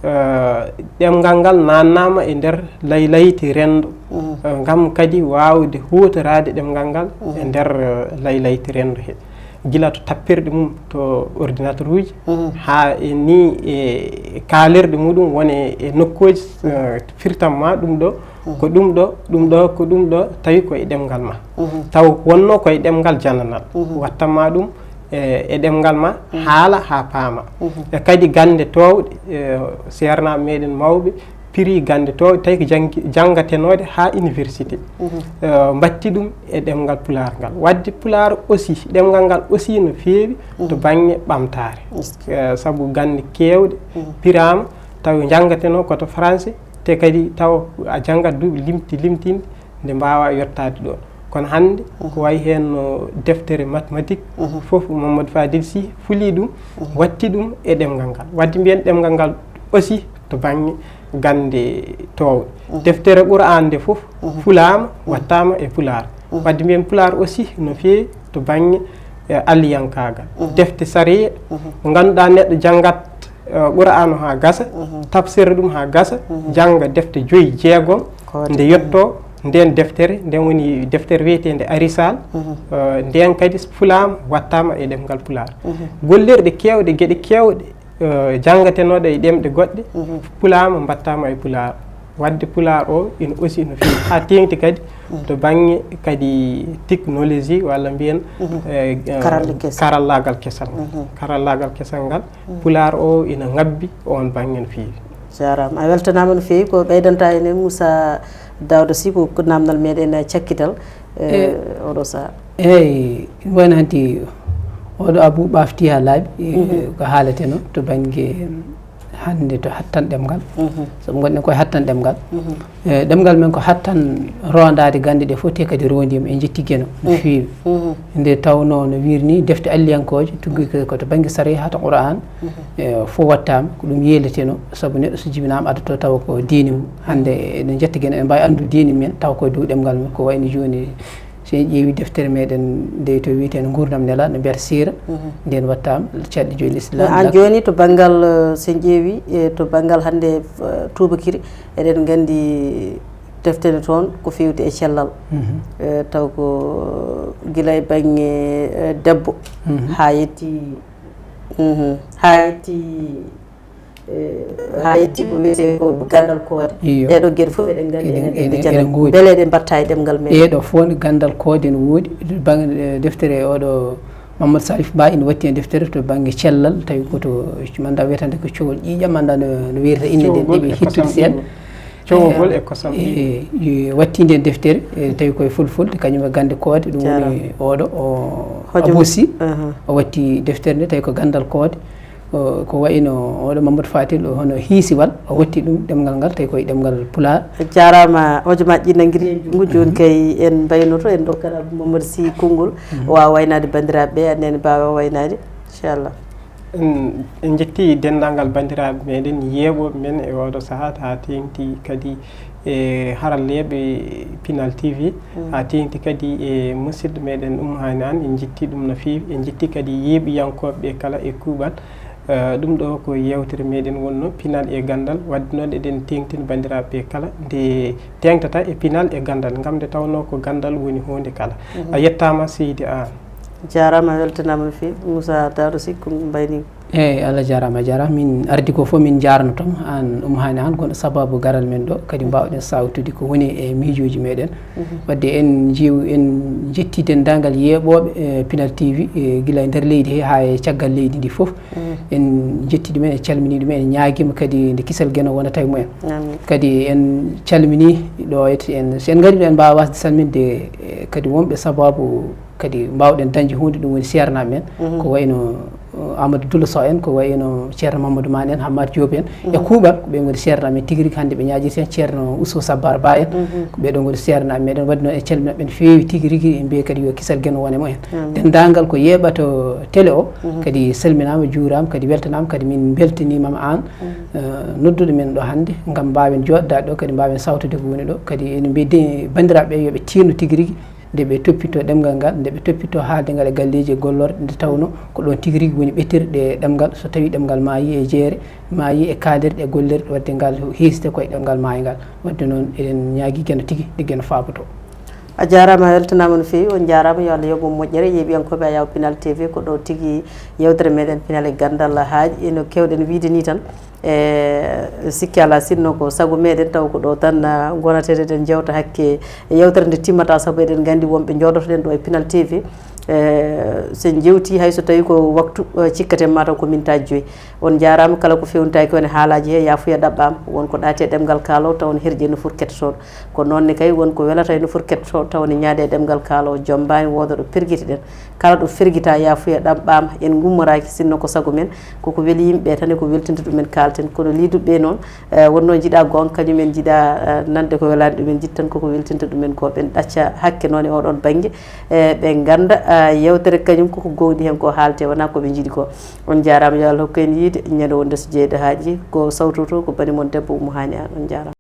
eh, ɗemngal ngal naannaama e nder laylayti renndo, eh, ngam kadi waawde huutoraade ɗemngal ngal e nder, eh, laylayti renndo he. Gila to tappirɗe mum, to ordinateur uji, haa e ni e kaalirɗe muɗum woni e nokkuuji, eh, firtan ma ɗum ɗo, ko ɗum ɗo, ɗum ɗo, ko ɗum ɗo, tawi ko e ɗemngal ma. Taw wonno ko e ɗemngal jananal. Wattan ma ɗum e, e ɗemngal ma, haala haa paama. E kadi gannde toowɗe, e, seernaaɓe meɗen mawɓe, piri gannde toowɗe, tawi ko janngi-, janngatenooɗe haa université. Eh, mbatti ɗum e ɗemngal Pulaar ngal. Waɗde Pulaar aussi, ɗemngal ngal aussi no feewi to bannge ɓamtaare. Eh, sabu gannde keewɗe piraama, tawi janngatenoo ko to français, te kadi taw a janngat duuɓi limti-, limtinɗi, nde mbaawa yottaade ɗoon. Kono hannde ko wayi heen no deftere mathématique, fof Mamadou Fadil Sy fuli ɗum, watti ɗum e ɗemngal ngal. Waɗde mbiyen ɗemngal ngal aussi to bannge gannde toowɗe. Deftere Qur'aan nde fof fulaama, wattaama e Pulaar. Waɗde mbiyen Pulaar aussi no feewi to bannge, eh, alliyankaagal. Defte sariya, mo ngannduɗaa neɗɗo janngat, eh, Qur'aanu haa gasa, tafsira ɗum haa gasa, jannga defte joyi, jeegom, nde yetto ndeen deftere, nden woni deftere wiyeteende Arisal, eh, nden kadi fulaama, wattaama e ɗemngal Pulaar. Gollirɗe keewɗe, geɗe keewɗe, eh, janngatenooɗe e ɗemɗe goɗɗe, fulaama, mbattaama e Pulaar. Waɗde Pulaar o ina aussi no feewi. Haa teeŋti kadi to bannge kadi technologie walla mbiyen, eh, eh, karallaagal kesal ngal. Karallaagal kesal ngal, Pulaar o ina ngabbi oon bannge no feewi. Jaaraama. A weltanaama no feewi. Ko ɓeydanta en heen Moussa Daouda Sy, ko, ko naamnal meɗen, eh, cakkital, eh, oɗo sahaa. Eeyi, ɗum wayno hanti oɗo Abou ɓaafti haa laaɓi, eh, ko haaleteno to bannge hannde to hattan ɗemngal. Sabu ngonɗen koye hattan ɗemngal. Eh, ɗemngal men ko hattan rondaade gannde ɗe fof, te kadi rondiima, en njetti Geno no feewi. Nde tawnoo no wiiri ni, defte alliyankooje tuggi ko, ko to bannge sariya haa to Qur'aan, eh, fof wattaama, ko ɗum yeeleteno, sabu neɗɗo so jibinaama addoto tawa ko diine mum. Hannde eɗen njetti Geno, eɗen mbaawi anndude diine men tawa ko e dow ɗemngal men, ko wayno jooni, so en ƴeewi deftere meɗen nde to wiyeteende Nguurndam Nelaaɗo, no mbiyata siira, nden wattaama, caɗɗe joyi Lislaam. Aan jooni to banngal, eh, so en ƴeewi, eh, to banngal hannde, eh, tuubakiri, eɗen nganndi defte ne toon ko feewti e cellal. Eh, taw ko gila e bannge, eh, debbo haa yetti, haa yetti, eh, haa yetti ko wiyetee ko ganndal koode. Iyo. Ɗeeɗo geɗe fof eɗen nganndi enen eɗen, eɗen eɗen jannga. Ngoodi. Mbele eɗen mbatta e ɗemngal men? Ɗeeɗo fof ne ganndal koode ne woodi. Bannge, eh, deftere oɗo Mamadou Salif Ba ina watti heen deftere to bannge cellal, tawi ko to, manda wiyetande ko cogol ƴiiƴam, manda no, no wiyata innde nden, ɗeɓe hittude seeɗa. Cogol e kosam. E, e, watti nden deftere, e, tawi koye fulfulde, kañum e gannde koode, ɗum woni oɗo, o Abou Sy, o watti deftere nde, tawi ko ganndal koode. O, ko wayno oɗo Mamadou Fatil, o hono hiisiwal, o watti ɗum ɗemngal ngal, tawi koye ɗemngal Pulaar. Jaaraama, hojomaaji ɗi nanngiri e junngo, jooni kay en mbaynoto, en ndokkata Abou Mamadou Sy konngol, o waawa waynaade banndiraaɓe ɓe, anndene mbaawa waynaade, inchallah. En, en njetti denndaangal banndiraaɓe meɗen, yeeɓooɓe men e oɗo sahaa, haa teeŋti kadi e haralleeɓe Pinal T V, haa teeŋti kadi e musidɗo meɗen Oumou Hani Anne, en njetti ɗum no feewi. En njetti kadi yeeɓiyankooɓe ɓe kala e kuuɓal. Eh, ɗum ɗo ko yeewtere meɗen wonno, Pinal e Ganndal. Waɗde noon eɗen teeŋtina banndiraaɓe ɓe kala nde teeŋtata e Pinal e Ganndal, ngam nde tawnoo ko ganndal woni huunde kala. A yettaama, seydi Aan. Jaaraama, a weltanaama no feewi. Moussa Daouda Sy, ko mbayni Eeyi, Allah jaaraama, a jaaraama. Min ardi ko fof, min njaarnoto ma aan, Umu Haani Aan, ko sababu garal men ɗo, kadi mbaawɗen saawtude ko woni e miijooji meɗen. Waɗde en njeew-, en njetti denndaangal yeeɓooɓe, e, Pinal T V, e, gila e nder leydi he haa e caggal leydi ndi fof. En njetti ɗumen, en calminii ɗumen, en ñaagiima kadi nde kisal Geno wonata e mumen. Kadi en calminii ɗo, et en, so en ngarii ɗo, en mbaawaa waasde salminde, e, kadi wonɓe sababu kadi mbaawɗen dañde huunde, ɗum woni seernaaɓe men. Ko wayno, uh, Amadou Doula Sow en, ko wayno Ceerno Mamadou Mane en, Hammat Diop en, e kuuɓal, ko ɓe ngoni seernaaɓe men tigi rigi. Hannde ɓe ñaajirti heen Ceerno Ousou Sabbar Ba en, ko ɓe ɗo ngoni seernaaɓe meɗen. Waɗde noon en calminat ɓe no feewi tigi rigi, en mbiya kadi yo kisal Geno wone mo en. Denndaangal ko yeeɓata télé o, kadi salminaama, juuraama, kadi weltanaama, kadi min mbeltaniima ma aan, uh, nodduɗo men ɗo hannde, ngam mbaawen jooɗdaade ɗo, kadi mbaawen saawtude ko woni ɗo. Kadi ene mbiya de-, banndiraaɓe ɓe yo ɓe tiinno tigi rigi, nde ɓe toppitoo ɗemngal ngal, nde ɓe toppitoo haalde ngal e galleeji e gollorɗe, nde tawnoo ko ɗoon tigi rigi woni ɓetirɗe ɗemngal. So tawii ɗemngal maayii e jeere, maayii e kaalirɗe e gollirɗe, waɗde ngal hiisde ko e ɗemngal maayngal. Waɗde noon, eɗen ñaagii Geno tigi, nde Geno faabotoo. A jaaraama, a weltanaama no feewi, on njaaraama, yo Allah yoɓ on moƴƴere. Yeeɓiyankooɓe Ayaw Pinal T V, ko ɗo tigi yeewtere meɗen Pinal e Ganndal haaɗi, e no keewɗen wiyde nii tan. E sikki alaa, sinno ko sago meɗen taw ko ɗo tan, ah, ngonata, eɗen njeewta hakke yeewtere nde timmata, sabu eɗen nganndi wonɓe njooɗotoɗen ɗo e Pinal T V. E, so en njeewtii, hay so tawii ko waktu, eh, cikketen ma taw ko minutaaji joyi. On njaaraama, kala ko feewnitaaki on e haalaaji he, yaafuya ɗaɓɓaama. Won ko ɗaati e ɗemngal kaalo, taw ne herƴi e nofuru keɗotooɗo. Ko noon ne kay, won ko welata e nofuru keɗotooɗo, taw ne ñaade e ɗemngal kaalo, jommbaani, wooda ɗo pergiti ɗen. Kala ɗo fergita, yaafuya ɗaɓɓaama, en ngummoraaki, sinno ko sago men, koko weli yimɓe tan e ko weltinta ɗumen kaalten. Kono liiduɓe noon, eh, wonno njiɗa goonga, kañum en njiɗa, eh, nande ko welaani ɗumen, njiɗ tan koko weltinta ɗumen ko. Ɓen ɗacca hakke noon e oɗon bannge, eh, ɓe ngannda, eh, yeewtere kañum koko goongɗi heen ko haalte, wonaa ko ɓe njiɗi ko. On njaaraama, yo Allah hokku en yiide, ñande wonde so jeyɗo haaji, ko sawtoto ko bani mon debbo Umu Haani Aan. On njaaraama.